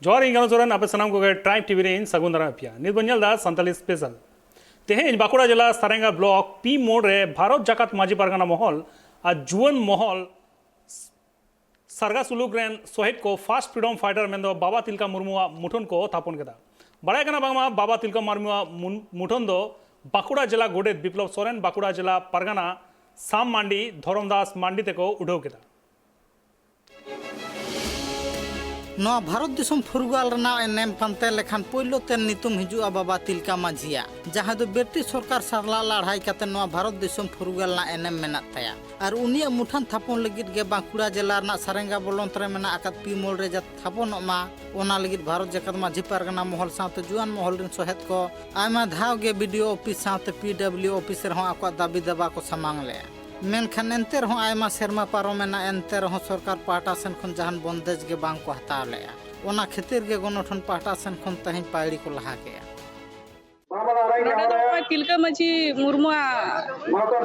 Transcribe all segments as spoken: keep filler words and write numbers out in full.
ᱡᱚᱦᱟᱨ, ᱤᱧ ᱜᱟᱱᱚ ᱥᱚᱨᱮᱱ, ᱟᱯᱮ ᱥᱟᱱᱟᱢ ᱠᱚᱜᱮ ᱴᱨᱟᱭᱤᱵᱽ ᱴᱤᱵᱷᱤ ᱨᱮ ᱤᱧ ᱥᱟᱹᱜᱩᱱ ᱫᱟᱨᱟᱢ ᱯᱮᱭᱟ᱾ ᱱᱤᱛ ᱵᱚᱱ ᱧᱮᱞ ᱮᱫᱟ ᱥᱟᱱᱛᱟᱞᱤ ᱥᱯᱮᱥᱟᱞ᱾ ᱛᱮᱦᱮᱧ ᱵᱟᱸᱠᱩᱲᱟ ᱡᱮᱞᱟ ᱥᱟᱨᱮᱝᱜᱟ ᱵᱞᱚᱠ ᱯᱤ ᱢᱳᱲ ᱨᱮ ᱵᱷᱟᱨᱚᱛ ᱡᱟᱠᱟᱛ ᱢᱟᱹᱡᱷᱤ ᱯᱟᱨᱜᱟᱱᱟ ᱢᱚᱦᱚᱞ ᱟᱨ ᱡᱩᱣᱟᱹᱱ ᱢᱚᱦᱚᱞ ᱥᱟᱨᱜᱟ ᱥᱩᱞᱩᱠ ᱨᱮᱱ ᱥᱚᱦᱤᱫ ᱠᱚ ᱯᱷᱟᱥᱴ ᱯᱷᱨᱤᱰᱚᱢ ᱯᱷᱟᱭᱴᱟᱨ ᱢᱮᱱᱫᱚ ᱵᱟᱵᱟ ᱛᱤᱞᱠᱟ ᱢᱩᱨᱢᱩᱣᱟᱜ ᱢᱩᱴᱷᱟᱹᱱ ᱠᱚ ᱛᱷᱟᱯᱚᱱ ᱠᱮᱫᱟ᱾ ᱵᱟᱲᱟᱭ ᱠᱟᱱᱟ ᱵᱟᱝᱢᱟ ᱵᱟᱵᱟ ᱛᱤᱞᱠᱟ ᱢᱩᱨᱢᱩᱣᱟᱜ ᱢᱩᱱ-, ᱢᱩᱴᱷᱟᱹᱱ ᱫᱚ ᱵᱟᱸᱠᱩᱲᱟ ᱡᱮᱞᱟ ᱜᱚᱰᱮᱛ ᱵᱤᱯᱞᱚᱵ ᱥᱚᱨᱮᱱ, ᱵᱟᱸᱠᱩᱲᱟ ᱡᱮᱞᱟ ᱯᱟᱨᱜᱟᱱᱟ ᱥᱟᱢ ᱢᱟᱱᱰᱤ, ᱫᱷᱚᱨᱚᱢᱫᱟᱥ ᱢᱟᱱᱰᱤ ᱛᱮᱠᱚ ᱩᱰᱷᱟᱹᱣ ᱠᱮᱫᱟ᱾ ᱱᱚᱣᱟ ᱵᱷᱟᱨᱚᱛ ᱫᱤᱥᱚᱢ ᱯᱷᱩᱨᱜᱟᱹᱞ ᱨᱮᱱᱟᱜ ᱮᱱᱮᱢ ᱯᱟᱱᱛᱮ ᱞᱮᱠᱷᱟᱱ ᱯᱳᱭᱞᱳ ᱛᱮ ᱧᱩᱛᱩᱢ ᱦᱤᱡᱩᱜᱼᱟ ᱵᱟᱵᱟ ᱛᱤᱞᱠᱟ ᱢᱟᱹᱡᱷᱤᱭᱟᱜ, ᱡᱟᱦᱟᱸᱭ ᱫᱚ ᱵᱨᱤᱴᱤᱥ ᱥᱚᱨᱠᱟᱨ ᱥᱟᱞᱟᱜ ᱞᱟᱹᱲᱦᱟᱹᱭ ᱠᱟᱛᱮ ᱱᱚᱣᱟ ᱵᱷᱟᱨᱚᱛ ᱫᱤᱥᱚᱢ ᱯᱷᱩᱨᱜᱟᱹᱞ ᱨᱮᱱᱟᱜ ᱮᱱᱮᱢ ᱢᱮᱱᱟᱜ ᱛᱟᱭᱟ᱾ ᱟᱨ ᱩᱱᱤᱭᱟᱜ ᱢᱩᱴᱷᱟᱹᱱ ᱛᱷᱟᱯᱚᱱ ᱞᱟᱹᱜᱤᱫ ᱜᱮ ᱵᱟᱸᱠᱩᱲᱟ ᱡᱮᱞᱟ ᱨᱮᱱᱟᱜ ᱥᱟᱨᱮᱝᱜᱟ ᱵᱚᱞᱚᱱᱛ ᱨᱮ ᱢᱮᱱᱟᱜ ᱟᱠᱟᱫ ᱯᱤ ᱢᱳᱲ ᱨᱮ ᱡᱟᱛᱮ ᱛᱷᱟᱯᱚᱱᱚᱜ ᱢᱟ, ᱚᱱᱟ ᱞᱟᱹᱜᱤᱫ ᱵᱷᱟᱨᱚᱛ ᱡᱟᱠᱟᱛ ᱢᱟᱹᱡᱷᱤ ᱯᱟᱨᱜᱟᱱᱟ ᱢᱚᱦᱚᱞ ᱥᱟᱶᱛᱮ ᱡᱩᱣᱟᱹᱱ ᱢᱚᱦᱚᱞ ᱨᱮᱱ ᱥᱚᱦᱮᱫ ᱠᱚ ᱟᱭᱢᱟ ᱫᱷᱟᱣ ᱜᱮ ᱵᱤ ᱰᱤ ᱳ ᱚᱯᱷᱤᱥ ᱥᱟᱶᱛᱮ ᱯᱤ ᱰᱟᱵᱽᱞᱤᱭᱩ ᱚᱯᱷᱤᱥ ᱨᱮᱦᱚᱸ ᱟᱠᱚᱣᱟᱜ ᱫᱟᱹᱵᱤ ᱫᱟᱵᱟ ᱠᱚ ᱥᱟᱢᱟᱝ ᱞᱮᱫᱼᱟ᱾ ᱢᱮᱱᱠᱷᱟᱱ ᱮᱱᱛᱮ ᱨᱮᱦᱚᱸ ᱟᱭᱢᱟ ᱥᱮᱨᱢᱟ ᱯᱟᱨᱚᱢᱮᱱᱟ, ᱮᱱᱛᱮ ᱨᱮᱦᱚᱸ ᱥᱚᱨᱠᱟᱨ ᱯᱟᱦᱴᱟ ᱥᱮᱱ ᱠᱷᱚᱱ ᱡᱟᱦᱟᱱ ᱵᱚᱱᱫᱮᱡᱽ ᱜᱮ ᱵᱟᱝ ᱠᱚ ᱦᱟᱛᱟᱣ ᱞᱮᱫᱼᱟ᱾ ᱚᱱᱟ ᱠᱷᱟᱹᱛᱤᱨ ᱜᱮ ᱜᱚᱱᱚᱴᱷᱚᱱ ᱯᱟᱦᱴᱟ ᱥᱮᱱ ᱠᱷᱚᱱ ᱛᱮᱦᱮᱧ ᱯᱟᱹᱭᱲᱤ ᱠᱚ ᱞᱟᱦᱟ ᱠᱮᱫᱼᱟ᱾ ᱱᱚᱰᱮ ᱫᱚ ᱱᱚᱜᱼᱚᱭ ᱛᱤᱞᱠᱟᱹ ᱢᱟᱹᱡᱷᱤ ᱢᱩᱨᱢᱩᱣᱟᱜ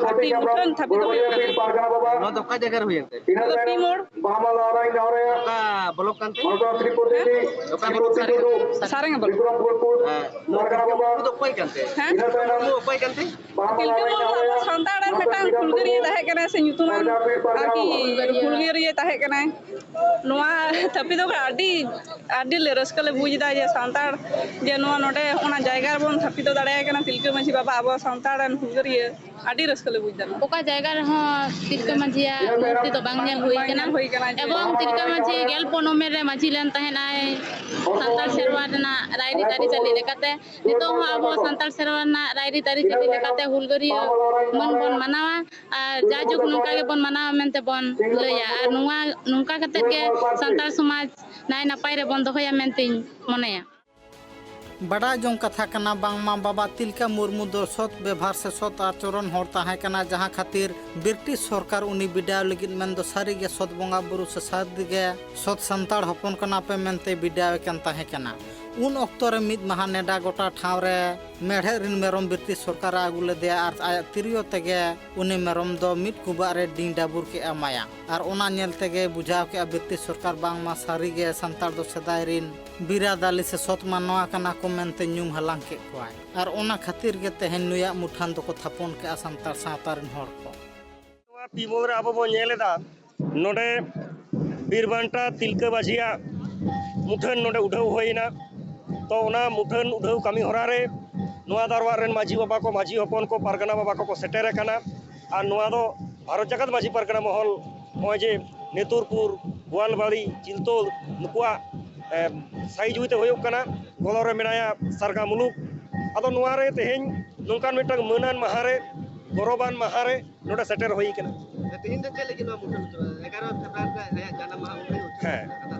ᱦᱟᱹᱛᱤ ᱢᱩᱴᱷᱟᱹᱱ ᱛᱷᱟᱯᱤᱛ ᱦᱩᱭᱩᱜ ᱠᱟᱱᱟ᱾ ᱱᱚᱣᱟ ᱫᱚ ᱚᱠᱟ ᱡᱟᱭᱜᱟ ᱨᱮ ᱦᱩᱭᱮᱱ ᱛᱮ? ᱱᱚᱣᱟ ᱫᱚ ᱯᱤ ᱢᱳᱲ᱾ ᱚᱠᱟ ᱵᱞᱚᱠ ᱠᱟᱱ ᱛᱮ? ᱦᱮᱸ? ᱚᱠᱟ ᱵᱞᱚᱠ ᱥᱟᱨᱮᱝᱜᱟ ᱵᱞᱚᱠ᱾ ᱦᱮᱸ? ᱢᱩᱨᱢᱩ ᱫᱚ ᱚᱠᱚᱭ ᱠᱟᱱ ᱛᱮ? ᱦᱮᱸ? ᱢᱩᱨᱢᱩ ᱫᱚ ᱚᱠᱚᱭ ᱠᱟᱱ ᱛᱮ? ᱛᱤᱞᱠᱟᱹ ᱢᱩᱨᱢᱩ ᱟᱵᱚ ᱥᱟᱱᱛᱟᱲ ᱨᱮᱱ ᱢᱤᱫᱴᱟᱝ ᱦᱩᱞᱜᱟᱹᱨᱤᱭᱟᱹ ᱛᱟᱦᱮᱸ ᱠᱟᱱᱟᱭ ᱥᱮ ᱧᱩᱛᱩᱢᱟᱱ ᱟᱨᱠᱤ ᱦᱩᱞᱜᱟᱹᱨᱤᱭᱟᱹ ᱛᱟᱦᱮᱸ ᱠᱟᱱᱟᱭ᱾ ᱱᱚᱣᱟ ᱛᱷᱟᱹᱯᱤᱫ ᱫᱚ ᱟᱹᱰᱤ, ᱟᱹᱰᱤ ᱞᱮ ᱨᱟᱹᱥᱠᱟᱹ ᱞᱮ ᱵᱩᱡᱽ ᱮᱫᱟ ᱡᱮ ᱥᱟᱱᱛᱟᱲ ᱡᱮ ᱱᱚᱣᱟ ᱱᱚᱰᱮ ᱚᱱᱟ ᱡᱟᱭᱜᱟ ᱨᱮᱵᱚᱱ ᱛᱷᱟᱹᱯᱤᱫ ᱫᱟᱲᱮᱭᱟᱭ ᱠᱟᱱᱟ ᱛᱤᱞᱠᱟᱹ ᱢᱟᱹᱡᱷᱤ ᱵᱟᱵᱟ, ᱟᱵᱚ ᱥᱟᱱᱛᱟᱲ ᱨᱮᱱ ᱦᱩᱞᱜᱟᱹᱨᱤᱭᱟᱹ᱾ ᱟᱹᱰᱤ ᱨᱟᱹᱥᱠᱟᱹ ᱞᱮ ᱵᱩᱡᱽ ᱮᱫᱟ ᱱᱚᱣᱟ᱾ ᱚᱠᱟ ᱡᱟᱭᱜᱟ ᱨᱮᱦᱚᱸ ᱛᱤᱞᱠᱟᱹ ᱢᱟᱹᱡᱷᱤᱭᱟᱜ ᱢᱩᱨᱛᱤ ᱫᱚ ᱵᱟᱝ ᱧᱮᱞ ᱦᱩᱭ ᱵᱟᱝ ᱠᱟᱱᱟ᱾ ᱧᱮᱞ ᱦᱩᱭ ᱠᱟᱱᱟ ᱡᱮ ᱮᱵᱚᱝ ᱛᱤᱞᱠᱟᱹ ᱢᱟᱹᱡᱷᱤ ᱜᱮᱞ ᱯᱩᱱ ᱩᱢᱮᱨ ᱨᱮ ᱢᱟᱹᱡᱷᱤ ᱞᱮᱱ ᱛᱟᱦᱮᱸᱱᱟᱭ ᱥᱟᱱᱛᱟᱲ ᱥᱮᱨᱣᱟ ᱨᱮᱱᱟᱜ ᱨᱟᱭᱨᱤᱛ ᱟᱹᱨᱤᱪᱟᱹᱞᱤ ᱞᱮᱠᱟᱛᱮ᱾ ᱱᱤᱛᱚᱜ ᱦᱚᱸ ᱟᱵᱚ ᱥᱟᱱᱛᱟᱲ ᱥᱮᱨᱣᱟ ᱨᱮᱱᱟᱜ ᱨᱟᱭᱨᱤᱛ ᱟᱹᱨᱤᱪᱟᱹᱞᱤ ᱞᱮᱠᱟᱛᱮ ᱦᱩᱞᱜᱟᱹᱨᱤᱭᱟᱹ ᱢᱟᱹᱱ ᱵᱚᱱ ᱢᱟᱱᱟᱣᱟ ᱟᱨ ᱡᱟᱭᱡᱩᱜᱽ ᱱᱚᱝᱠᱟ ᱜᱮᱵᱚᱱ ᱢᱟᱱᱟᱣᱟ ᱢᱮᱱᱛᱮ ᱵᱚᱱ ᱞᱟᱹᱭᱟ᱾ ᱟᱨ ᱱᱚᱣᱟ, ᱱᱚᱝᱠᱟ ᱠᱟᱛᱮ ᱜᱮ ᱥᱟᱱᱛᱟᱲ ᱥᱚᱢᱟᱡᱽ ᱱᱟᱭ ᱱᱟᱯᱟᱭ ᱨᱮᱵᱚᱱ ᱫᱚᱦᱚᱭᱟ ᱢᱮᱱᱛᱮᱧ ᱢᱚᱱᱮᱭᱟ᱾ ᱵᱟᱰᱟᱭ ᱡᱚᱝ ᱠᱟᱛᱷᱟ ᱠᱟᱱᱟ ᱵᱟᱝᱢᱟ ᱵᱟᱵᱟ ᱛᱤᱞᱠᱟᱹ ᱢᱩᱨᱢᱩ ᱫᱚ ᱥᱚᱛ ᱵᱮᱵᱷᱟᱨ ᱥᱮ ᱥᱚᱛ ᱟᱪᱚᱨᱚᱱ ᱦᱚᱲ ᱛᱟᱦᱮᱸ ᱠᱟᱱᱟ, ᱡᱟᱦᱟᱸ ᱠᱷᱟᱹᱛᱤᱨ ᱵᱨᱤᱴᱤᱥ ᱥᱚᱨᱠᱟᱨ ᱩᱱᱤ ᱵᱤᱰᱟᱣ ᱞᱟᱹᱜᱤᱫ ᱢᱮᱱᱫᱚ ᱥᱟᱹᱨᱤᱜᱮ ᱥᱚᱛ ᱵᱚᱸᱜᱟ ᱵᱩᱨᱩ ᱥᱮ ᱥᱟᱹᱨᱤᱜᱮ ᱥᱚᱛ ᱥᱟᱱᱛᱟᱲ ᱦᱚᱯᱚᱱ ᱠᱟᱱᱟ ᱯᱮ ᱢᱮᱱᱛᱮ ᱵᱤᱰᱟᱣ ᱮ ᱠᱟᱱ ᱛᱟᱦᱮᱸ ᱠᱟᱱᱟ᱾ ᱩᱱ ᱚᱠᱛᱚ ᱨᱮ ᱢᱤᱫ ᱢᱟᱦᱟ ᱱᱮᱰᱟ ᱜᱚᱴᱟ ᱴᱷᱟᱶ ᱨᱮ ᱢᱮᱲᱦᱮᱫ ᱨᱤᱱ ᱢᱮᱨᱚᱢ ᱵᱨᱤᱴᱤᱥ ᱥᱚᱨᱠᱟᱨ ᱮ ᱟᱹᱜᱩ ᱞᱮᱫᱮᱭᱟ ᱟᱨ ᱟᱭᱟᱜ ᱛᱤᱨᱭᱳ ᱛᱮᱜᱮ ᱩᱱᱤ ᱢᱮᱨᱚᱢ ᱫᱚ ᱢᱤᱫ ᱠᱩᱵᱟᱜ ᱨᱮ ᱰᱤᱝ ᱰᱟᱹᱵᱩᱨ ᱠᱮᱫᱼᱟ ᱢᱟᱭᱟᱝ᱾ ᱟᱨ ᱚᱱᱟ ᱧᱮᱞ ᱛᱮᱜᱮ ᱵᱩᱡᱷᱟᱹᱣ ᱠᱮᱫᱼᱟ ᱵᱨᱤᱴᱤᱥ ᱥᱚᱨᱠᱟᱨ ᱵᱟᱝᱢᱟ ᱥᱟᱹᱨᱤ ᱜᱮ ᱥᱟᱱᱛᱟᱲ ᱫᱚ ᱥᱮᱫᱟᱭ ᱨᱤᱱ ᱵᱤᱨᱟᱫᱟᱞᱤ ᱥᱮ ᱥᱚᱛ ᱢᱟᱱᱣᱟ ᱠᱟᱱᱟ ᱠᱚ ᱢᱮᱱᱛᱮ ᱧᱩᱢ ᱦᱟᱞᱟᱝ ᱠᱮᱫ ᱠᱚᱣᱟᱭ᱾ ᱟᱨ ᱚᱱᱟ ᱠᱷᱟᱹᱛᱤᱨ ᱜᱮ ᱛᱮᱦᱮᱧ ᱱᱩᱭᱟᱜ ᱢᱩᱴᱷᱟᱹᱱ ᱫᱚᱠᱚ ᱛᱷᱟᱯᱚᱱ ᱠᱮᱫᱼᱟ ᱥᱟᱱᱛᱟᱲ ᱥᱟᱶᱛᱟ ᱨᱤᱱ ᱦᱚᱲ ᱠᱚ᱾ ᱱᱚᱣᱟ ᱯᱤᱢᱚᱞ ᱨᱮ ᱟᱵᱚ ᱵᱚᱱ ᱧᱮᱞ ᱮᱫᱟ, ᱱᱚᱰᱮ ᱵᱤᱨ ᱵᱟᱱᱴᱟ ᱛᱤᱞᱠᱟᱹ ᱢᱟᱹᱡᱷᱤᱭᱟᱜ ᱢᱩᱴᱷᱟᱹᱱ ᱱᱚᱰᱮ ᱩᱰᱷᱟᱹᱣ ᱦᱩᱭᱮᱱᱟ᱾ ᱛᱚ, ᱚᱱᱟ ᱢᱩᱴᱷᱟᱹᱱ ᱩᱰᱷᱟᱹᱣ ᱠᱟᱹᱢᱤ ᱦᱚᱨᱟ ᱨᱮ ᱱᱚᱣᱟ ᱫᱟᱨᱣᱟᱜ ᱨᱮᱱ ᱢᱟᱹᱡᱷᱤ ᱵᱟᱵᱟ ᱠᱚ, ᱢᱟᱹᱡᱷᱤ ᱦᱚᱯᱚᱱ ᱠᱚ, ᱯᱟᱨᱜᱟᱱᱟ ᱵᱟᱵᱟ ᱠᱚᱠᱚ ᱥᱮᱴᱮᱨ ᱟᱠᱟᱱᱟ᱾ ᱟᱨ ᱱᱚᱣᱟ ᱫᱚ ᱵᱷᱟᱨᱚᱛ ᱡᱟᱠᱟᱛ ᱢᱟᱹᱡᱷᱤ ᱯᱟᱨᱜᱟᱱᱟ ᱢᱚᱦᱚᱞ, ᱱᱚᱜᱼᱚᱭ ᱡᱮ ᱱᱮᱛᱩᱨᱯᱩᱨ, ᱜᱳᱣᱟᱞᱵᱟᱲᱤ, ᱪᱤᱞᱛᱳᱲ, ᱱᱩᱠᱩᱣᱟᱜ, ᱮ, ᱥᱟᱹᱦᱤᱡᱩᱦᱤ ᱛᱮ ᱦᱩᱭᱩᱜ ᱠᱟᱱᱟ᱾ ᱜᱚᱲᱚ ᱨᱮ ᱢᱮᱱᱟᱭᱟ ᱥᱟᱨᱜᱟ ᱢᱩᱞᱩᱠ᱾ ᱟᱫᱚ ᱱᱚᱣᱟ ᱨᱮ ᱛᱮᱦᱮᱧ ᱱᱚᱝᱠᱟᱱ ᱢᱤᱫᱴᱟᱝ ᱢᱟᱹᱱᱟᱱ ᱢᱟᱦᱟ ᱨᱮ, ᱜᱚᱨᱚᱵᱟᱱ ᱢᱟᱦᱟ ᱨᱮ ᱱᱚᱰᱮ ᱥᱮᱴᱮᱨ ᱦᱩᱭ ᱠᱟᱱᱟ᱾ ᱛᱮᱦᱮᱧ ᱫᱚ ᱪᱮᱫ ᱞᱟᱹᱜᱤᱫ ᱱᱚᱣᱟ ᱢᱩᱴᱷᱟᱹᱱ ᱩᱛᱟᱹᱨ? ᱮᱜᱟᱨᱚ ᱯᱷᱮᱵᱽᱨᱩᱣᱟᱨᱤ ᱨᱮ ᱟᱭᱟᱜ ᱡᱟᱱᱟᱢ ᱢᱟᱦᱟ ᱩᱱᱤ ᱩᱛᱟᱹᱨ ᱦᱮᱸ᱾ ᱠᱟᱫᱟ᱾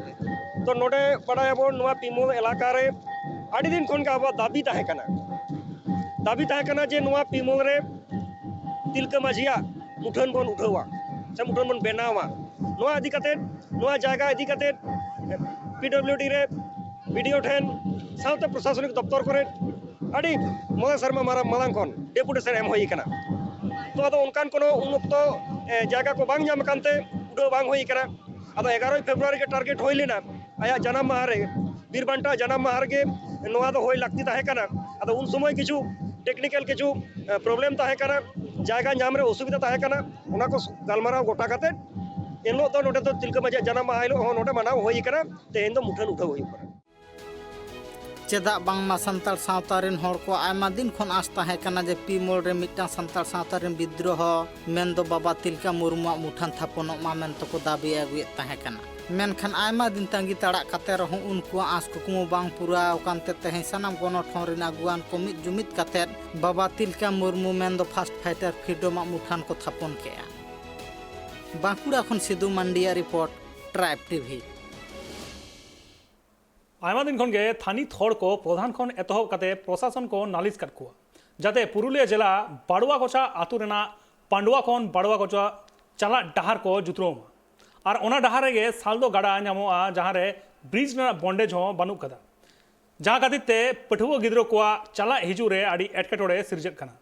ᱛᱚ, ᱱᱚᱰᱮ ᱵᱟᱲᱟᱭᱟᱵᱚᱱ, ᱱᱚᱣᱟ ᱯᱤᱢᱚᱞ ᱮᱞᱟᱠᱟ ᱨᱮ ᱟᱹᱰᱤ ᱫᱤᱱ ᱠᱷᱚᱱ ᱜᱮ ᱟᱵᱚᱣᱟᱜ ᱫᱟᱹᱵᱤ ᱛᱟᱦᱮᱸ ᱠᱟᱱᱟ, ᱫᱟᱹᱵᱤ ᱛᱟᱦᱮᱸ ᱠᱟᱱᱟ ᱡᱮ ᱱᱚᱣᱟ ᱯᱤᱢᱚᱞ ᱨᱮ ᱛᱤᱞᱠᱟᱹ ᱢᱟᱹᱡᱷᱤᱭᱟᱜ ᱢᱩᱴᱷᱟᱹᱱ ᱵᱚᱱ ᱩᱰᱷᱟᱹᱣᱟ ᱥᱮ ᱢᱩᱴᱷᱟᱹᱱ ᱵᱚᱱ ᱵᱮᱱᱟᱣᱟ᱾ ᱱᱚᱣᱟ ᱤᱫᱤ ᱠᱟᱛᱮ, ᱱᱚᱣᱟ ᱡᱟᱭᱜᱟ ᱤᱫᱤ ᱠᱟᱛᱮ ᱯᱤᱰᱚᱵᱞᱤᱭᱩᱰᱤ ᱨᱮ, ᱵᱤᱰᱤᱳ ᱴᱷᱮᱱ, ᱥᱟᱶᱛᱮ ᱯᱨᱚᱥᱟᱥᱚᱱᱤᱠ ᱫᱚᱯᱛᱚᱨ ᱠᱚᱨᱮ ᱟᱹᱰᱤ ᱢᱚᱬᱮ ᱥᱮᱨᱢᱟ ᱢᱟᱨᱟᱝ, ᱢᱟᱲᱟᱝ ᱠᱷᱚᱱ ᱰᱮᱯᱩᱴᱮᱥᱚᱱ ᱮᱢ ᱦᱩᱭ ᱠᱟᱱᱟ᱾ ᱛᱚ, ᱟᱫᱚ ᱚᱱᱠᱟᱱ ᱠᱳᱱᱳ ᱩᱱ ᱚᱠᱛᱚ, ᱮ, ᱡᱟᱭᱜᱟ ᱠᱚ ᱵᱟᱝ ᱧᱟᱢ ᱟᱠᱟᱱ ᱛᱮ ᱩᱰᱷᱟᱹᱣ ᱵᱟᱝ ᱦᱩᱭ ᱠᱟᱱᱟ᱾ ᱟᱫᱚ ᱮᱜᱟᱨᱚᱭ ᱯᱷᱮᱵᱽᱨᱩᱣᱟᱨᱤ ᱜᱮ ᱴᱟᱨᱜᱮᱴ ᱦᱩᱭ ᱞᱮᱱᱟ, ᱟᱭᱟᱜ ᱡᱟᱱᱟᱢ ᱢᱟᱦᱟ ᱨᱮ, ᱵᱤᱨ ᱵᱟᱱᱴᱟ ᱡᱟᱱᱟᱢ ᱢᱟᱦᱟ ᱨᱮᱜᱮ ᱱᱚᱣᱟ ᱫᱚ ᱦᱩᱭ ᱞᱟᱹᱠᱛᱤ ᱛᱟᱦᱮᱸ ᱠᱟᱱᱟ᱾ ᱟᱫᱚ ᱩᱱ ᱥᱚᱢᱚᱭ ᱠᱤᱪᱷᱩ ᱴᱮᱠᱱᱤᱠᱮᱞ ᱠᱤᱪᱷᱩ, ᱮ, ᱯᱨᱚᱵᱞᱮᱢ ᱛᱟᱦᱮᱸ ᱠᱟᱱᱟ, ᱡᱟᱭᱜᱟ ᱧᱟᱢ ᱨᱮ ᱚᱥᱩᱵᱤᱫᱷᱟ ᱛᱟᱦᱮᱸ ᱠᱟᱱᱟ, ᱚᱱᱟ ᱠᱚ ᱜᱟᱞᱢᱟᱨᱟᱣ ᱜᱚᱴᱟ ᱠᱟᱛᱮ ᱮᱱᱦᱤᱞᱳᱜ ᱫᱚ ᱱᱚᱰᱮ ᱫᱚ ᱛᱤᱞᱠᱟᱹ ᱢᱟᱹᱡᱷᱤᱭᱟᱜ ᱡᱟᱱᱟᱢ ᱢᱟᱦᱟ ᱦᱤᱞᱳᱜ ᱦᱚᱸ ᱱᱚᱰᱮ ᱢᱟᱱᱟᱣ ᱦᱩᱭ ᱠᱟᱱᱟ᱾ ᱛᱮᱦᱮᱧ ᱫᱚ ᱢᱩᱴᱷᱟᱹᱱ ᱩᱰᱷᱟᱹᱣ ᱦᱩᱭᱩᱜ ᱠᱟᱱᱟ᱾ ᱪᱮᱫᱟᱜ ᱵᱟᱝᱢᱟ ᱥᱟᱱᱛᱟᱲ ᱥᱟᱶᱛᱟ ᱨᱮᱱ ᱦᱚᱲ ᱠᱚᱣᱟᱜ ᱟᱭᱢᱟ ᱫᱤᱱ ᱠᱷᱚᱱ ᱟᱸᱥ ᱛᱟᱦᱮᱸ ᱠᱟᱱᱟ ᱡᱮ ᱯᱤᱢᱚᱞ ᱨᱮ ᱢᱤᱫᱴᱟᱝ ᱥᱟᱱᱛᱟᱲ ᱥᱟᱶᱛᱟ ᱨᱮᱱ ᱵᱤᱫᱽᱨᱳᱦᱚ ᱢᱮᱱᱫᱚ ᱵᱟᱵᱟ ᱛᱤᱞᱠᱟᱹ ᱢᱩᱨᱢᱩᱣᱟᱜ ᱢᱩᱴᱷᱟᱹᱱ ᱛᱷᱟᱯᱚᱱᱚᱜ ᱢᱟ ᱢᱮᱱᱛᱮ ᱠᱚ ᱫᱟᱹᱵᱤ ᱟᱹᱜᱩᱭᱮᱫ ᱛᱟᱦᱮᱸ ᱠᱟᱱᱟ᱾ ᱢᱮᱱᱠᱷᱟᱱ ᱟᱭᱢᱟ ᱫᱤᱱ ᱛᱟᱺᱜᱤ ᱛᱟᱲᱟᱜ ᱠᱟᱛᱮ ᱨᱮᱦᱚᱸ ᱩᱱᱠᱩᱣᱟᱜ ᱟᱸᱥ ᱠᱩᱠᱢᱩ ᱵᱟᱝ ᱯᱩᱨᱟᱹᱣ ᱟᱠᱟᱱ ᱛᱮ ᱛᱮᱦᱮᱧ ᱥᱟᱱᱟᱢ ᱜᱚᱱᱚᱴᱷᱚᱱ ᱨᱮᱱ ᱟᱹᱜᱩᱣᱟᱱ ᱠᱚ ᱢᱤᱫ ᱡᱩᱢᱤᱫ ᱠᱟᱛᱮ ᱵᱟᱵᱟ ᱛᱤᱞᱠᱟᱹ ᱢᱩᱨᱢᱩ ᱢᱮᱱᱫᱚ ᱯᱷᱟᱥᱴ ᱯᱷᱟᱭᱴᱟᱨ ᱯᱷᱨᱤᱰᱚᱢᱟᱜ ᱢᱩᱴᱷᱟᱹᱱ ᱠᱚ ᱛᱷᱟᱯᱚᱱ ᱠᱮᱜᱼᱟ᱾ ᱵᱟᱸᱠᱩᱲᱟ ᱠᱷᱚᱱ ᱥᱤᱫᱩ ᱢᱟᱱᱰᱤᱭᱟᱜ ᱨᱤᱯᱳᱨᱴ, ᱴᱨᱟᱭᱤᱵᱽ ᱴᱤᱵᱷᱤ᱾ ᱟᱭᱢᱟ ᱫᱤᱱ ᱠᱷᱚᱱ ᱜᱮ ᱛᱷᱟᱹᱱᱤᱛ ᱦᱚᱲ ᱠᱚ ᱯᱨᱚᱫᱷᱟᱱ ᱠᱷᱚᱱ ᱮᱛᱚᱦᱚᱵ ᱠᱟᱛᱮ ᱯᱨᱚᱥᱟᱥᱚᱱ ᱠᱚ ᱱᱟᱞᱤᱥ ᱠᱟᱫ ᱠᱚᱣᱟ, ᱡᱟᱛᱮ ᱯᱩᱨᱩᱞᱤᱭᱟᱹ ᱡᱮᱞᱟ ᱵᱟᱲᱩᱣᱟᱠᱚᱪᱟ ᱟᱹᱛᱩ ᱨᱮᱱᱟᱜ ᱯᱟᱱᱰᱩᱣᱟ ᱠᱷᱚᱱ ᱵᱟᱲᱩᱣᱟᱠᱚᱪᱟ ᱪᱟᱞᱟᱜ ᱰᱟᱦᱟᱨ ᱠᱚ ᱡᱩᱛᱨᱟᱹᱣ ᱢᱟ᱾ ᱟᱨ ᱚᱱᱟ ᱰᱟᱦᱟᱨ ᱨᱮᱜᱮ ᱥᱟᱞᱫᱚ ᱜᱟᱰᱟ ᱧᱟᱢᱚᱜᱼᱟ, ᱡᱟᱦᱟᱸ ᱨᱮ ᱵᱨᱤᱡᱽ ᱨᱮᱱᱟᱜ ᱵᱚᱱᱰᱮᱡᱽ ᱦᱚᱸ ᱵᱟᱹᱱᱩᱜ ᱠᱟᱫᱟ᱾ ᱡᱟᱦᱟᱸ ᱠᱷᱟᱹᱛᱤᱨ ᱛᱮ ᱯᱟᱹᱴᱷᱩᱣᱟᱹ ᱜᱤᱫᱽᱨᱟᱹ ᱠᱚᱣᱟᱜ ᱪᱟᱞᱟᱜ ᱦᱤᱡᱩᱜ ᱨᱮ ᱟᱹᱰᱤ ᱮᱴᱠᱮᱴᱚᱬᱮ ᱥᱤᱨᱡᱟᱹᱜ ᱠᱟᱱᱟ᱾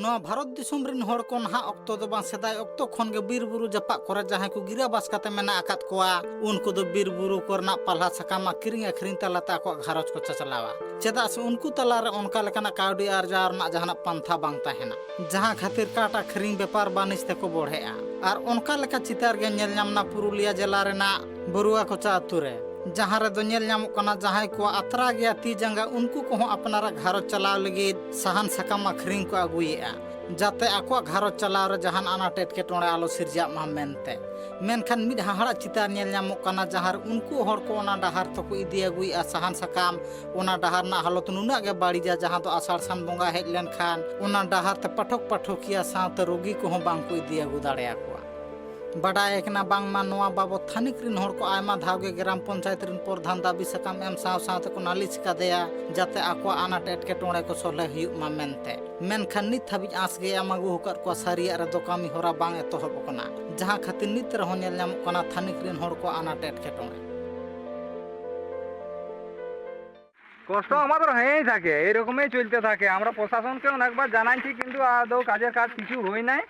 ᱱᱚᱣᱟ ᱵᱷᱟᱨᱚᱛ ᱫᱤᱥᱚᱢ ᱨᱤᱱ ᱦᱚᱲ ᱠᱚ ᱱᱟᱦᱟᱜ ᱚᱠᱛᱚ ᱫᱚ ᱵᱟᱝ, ᱥᱮᱫᱟᱭ ᱚᱠᱛᱚ ᱠᱷᱚᱱ ᱜᱮ ᱵᱤᱨ ᱵᱩᱨᱩ ᱡᱟᱯᱟᱜ ᱠᱚᱨᱮ ᱡᱟᱦᱟᱸᱭ ᱠᱚ ᱜᱤᱨᱟᱹᱵᱟᱥ ᱠᱟᱛᱮ ᱢᱮᱱᱟᱜ ᱟᱠᱟᱫ ᱠᱚᱣᱟ, ᱩᱱᱠᱩ ᱫᱚ ᱵᱤᱨ ᱵᱩᱨᱩ ᱠᱚᱨᱮᱱᱟᱜ ᱯᱟᱞᱦᱟ ᱥᱟᱠᱟᱢ ᱟᱹᱠᱷᱨᱤᱧ ᱟᱹᱠᱷᱨᱤᱧ ᱛᱟᱞᱟᱛᱮ ᱟᱠᱚᱣᱟᱜ ᱜᱷᱟᱨᱚᱸᱡᱽ ᱠᱚ ᱪᱟᱪᱞᱟᱣᱟ᱾ ᱪᱮᱫᱟᱜ ᱥᱮ ᱩᱱᱠᱩ ᱛᱟᱞᱟᱨᱮ ᱚᱱᱠᱟ ᱞᱮᱠᱟᱱᱟᱜ ᱠᱟᱹᱣᱰᱤ ᱟᱨᱡᱟᱣ ᱨᱮᱱᱟᱜ ᱡᱟᱦᱟᱱᱟᱜ ᱯᱟᱱᱛᱷᱟ ᱵᱟᱝ ᱛᱟᱦᱮᱱᱟ, ᱡᱟᱦᱟᱸ ᱠᱷᱟᱹᱛᱤᱨ ᱠᱟᱴ ᱟᱹᱠᱷᱨᱤᱧ ᱵᱮᱯᱟᱨ ᱵᱟᱹᱱᱤᱡᱽ ᱛᱮᱠᱚ ᱵᱚᱲᱦᱮᱜᱼᱟ᱾ ᱟᱨ ᱚᱱᱠᱟ ᱞᱮᱠᱟ ᱪᱤᱛᱟᱹᱨ ᱜᱮ ᱧᱮᱞ ᱧᱟᱢ ᱮᱱᱟ ᱯᱩᱨᱩᱞᱤᱭᱟᱹ ᱡᱮᱞᱟ ᱨᱮᱱᱟᱜ ᱵᱟᱹᱨᱩᱣᱟ ᱠᱚᱪᱟ ᱟᱹᱛᱩ ᱨᱮ, ᱡᱟᱦᱟᱸ ᱨᱮᱫᱚ ᱧᱮᱞ ᱧᱟᱢᱚᱜ ᱠᱟᱱᱟ ᱡᱟᱦᱟᱸᱭ ᱠᱚᱣᱟᱜ ᱟᱛᱨᱟ ᱜᱮᱭᱟ ᱛᱤ ᱡᱟᱸᱜᱟ, ᱩᱱᱠᱩ ᱠᱚᱦᱚᱸ ᱟᱯᱱᱟᱨᱟᱜ ᱜᱷᱟᱨᱚᱸᱡᱽ ᱪᱟᱞᱟᱣ ᱞᱟᱹᱜᱤᱫ ᱥᱟᱦᱟᱱ ᱥᱟᱠᱟᱢ ᱟᱹᱠᱷᱨᱤᱧ ᱠᱚ ᱟᱹᱜᱩᱭᱮᱫᱼᱟ, ᱡᱟᱛᱮ ᱟᱠᱚᱣᱟᱜ ᱜᱷᱟᱨᱚᱸᱡᱽ ᱪᱟᱞᱟᱣ ᱨᱮ ᱡᱟᱦᱟᱱ ᱟᱱᱟᱴ ᱮᱴᱠᱮᱴᱚᱬᱮ ᱟᱞᱚ ᱥᱤᱨᱡᱟᱜ ᱢᱟ ᱢᱮᱱᱛᱮ᱾ ᱢᱮᱱᱠᱷᱟᱱ ᱢᱤᱫ ᱦᱟᱦᱟᱲᱟᱜ ᱪᱤᱛᱟᱹᱨ ᱧᱮᱞ ᱧᱟᱢᱚᱜ ᱠᱟᱱᱟ, ᱡᱟᱦᱟᱸ ᱨᱮ ᱩᱱᱠᱩ ᱦᱚᱲ ᱠᱚ ᱚᱱᱟ ᱰᱟᱦᱟᱨ ᱛᱮᱠᱚ ᱤᱫᱤ ᱟᱹᱜᱩᱭᱮᱫᱼᱟ ᱥᱟᱦᱟᱱ ᱥᱟᱠᱟᱢ, ᱚᱱᱟ ᱰᱟᱦᱟᱨ ᱨᱮᱱᱟᱜ ᱦᱟᱞᱚᱛ ᱱᱩᱱᱟᱹᱜ ᱜᱮ ᱵᱟᱹᱲᱤᱡᱟ, ᱡᱟᱦᱟᱸ ᱫᱚ ᱟᱥᱟᱲ ᱥᱟᱱ ᱵᱚᱸᱜᱟ ᱦᱮᱡ ᱞᱮᱱᱠᱷᱟᱱ ᱚᱱᱟ ᱰᱟᱦᱟᱨ ᱛᱮ ᱯᱟᱴᱷᱚᱠ ᱯᱟᱴᱷᱚᱠᱤᱭᱟᱹ ᱥᱟᱶᱛᱮ ᱨᱩᱜᱤ ᱠᱚᱦᱚᱸ ᱵᱟᱝ ᱠᱚ ᱤᱫᱤ ᱟᱹᱜᱩ ᱫᱟᱲᱮᱭᱟᱠᱚᱣᱟ᱾ ᱵᱟᱰᱟᱭ ᱠᱟᱱᱟ ᱵᱟᱝᱢᱟ ᱱᱚᱣᱟ ᱵᱟᱵᱚᱛ ᱛᱷᱟᱹᱱᱤᱠ ᱨᱤᱱ ᱦᱚᱲ ᱠᱚ ᱟᱭᱢᱟ ᱫᱷᱟᱣ ᱜᱮ ᱜᱨᱟᱢ ᱯᱚᱧᱪᱟᱭᱮᱛ ᱨᱤᱱ ᱯᱨᱚᱫᱷᱟᱱ ᱫᱟᱹᱵᱤ ᱥᱟᱠᱟᱢ ᱮᱢ ᱥᱟᱶ ᱥᱟᱶ ᱛᱮᱠᱚ ᱱᱟᱞᱤᱥ ᱠᱟᱫᱮᱭᱟ, ᱡᱟᱛᱮ ᱟᱠᱚᱣᱟᱜ ᱟᱱᱟᱴ ᱮᱴᱠᱮᱴᱚᱬᱮ ᱠᱚ ᱥᱚᱞᱦᱮ ᱦᱩᱭᱩᱜ ᱢᱟ ᱢᱮᱱᱛᱮ᱾ ᱢᱮᱱᱠᱷᱟᱱ ᱱᱤᱛ ᱦᱟᱹᱵᱤᱡ ᱟᱸᱥ ᱜᱮ ᱮᱢ ᱟᱹᱜᱩ ᱟᱠᱟᱫ ᱠᱚᱣᱟ, ᱥᱟᱹᱨᱤᱭᱟᱜ ᱨᱮᱫᱚ ᱠᱟᱹᱢᱤ ᱦᱚᱨᱟ ᱵᱟᱝ ᱮᱛᱚᱦᱚᱵ ᱟᱠᱟᱱᱟ, ᱡᱟᱦᱟᱸ ᱠᱷᱟᱹᱛᱤᱨ ᱱᱤᱛ ᱨᱮᱦᱚᱸ ᱧᱮᱞ ᱧᱟᱢᱚᱜ ᱠᱟᱱᱟ ᱛᱷᱟᱹᱱᱤᱠ ᱨᱤᱱ ᱦᱚᱲ ᱠᱚᱣᱟᱜ ᱟᱱᱟᱴ ᱮᱴᱠᱮᱴᱚᱬᱮ᱾ কষ্ট আমাদের হয়েই থাকে, এইরকমই চলতে থাকে। আমরা প্রশাসনকে অনেকবার জানাইছি, কিন্তু আদৌ কাজের কাজ কিছু হয় নাই।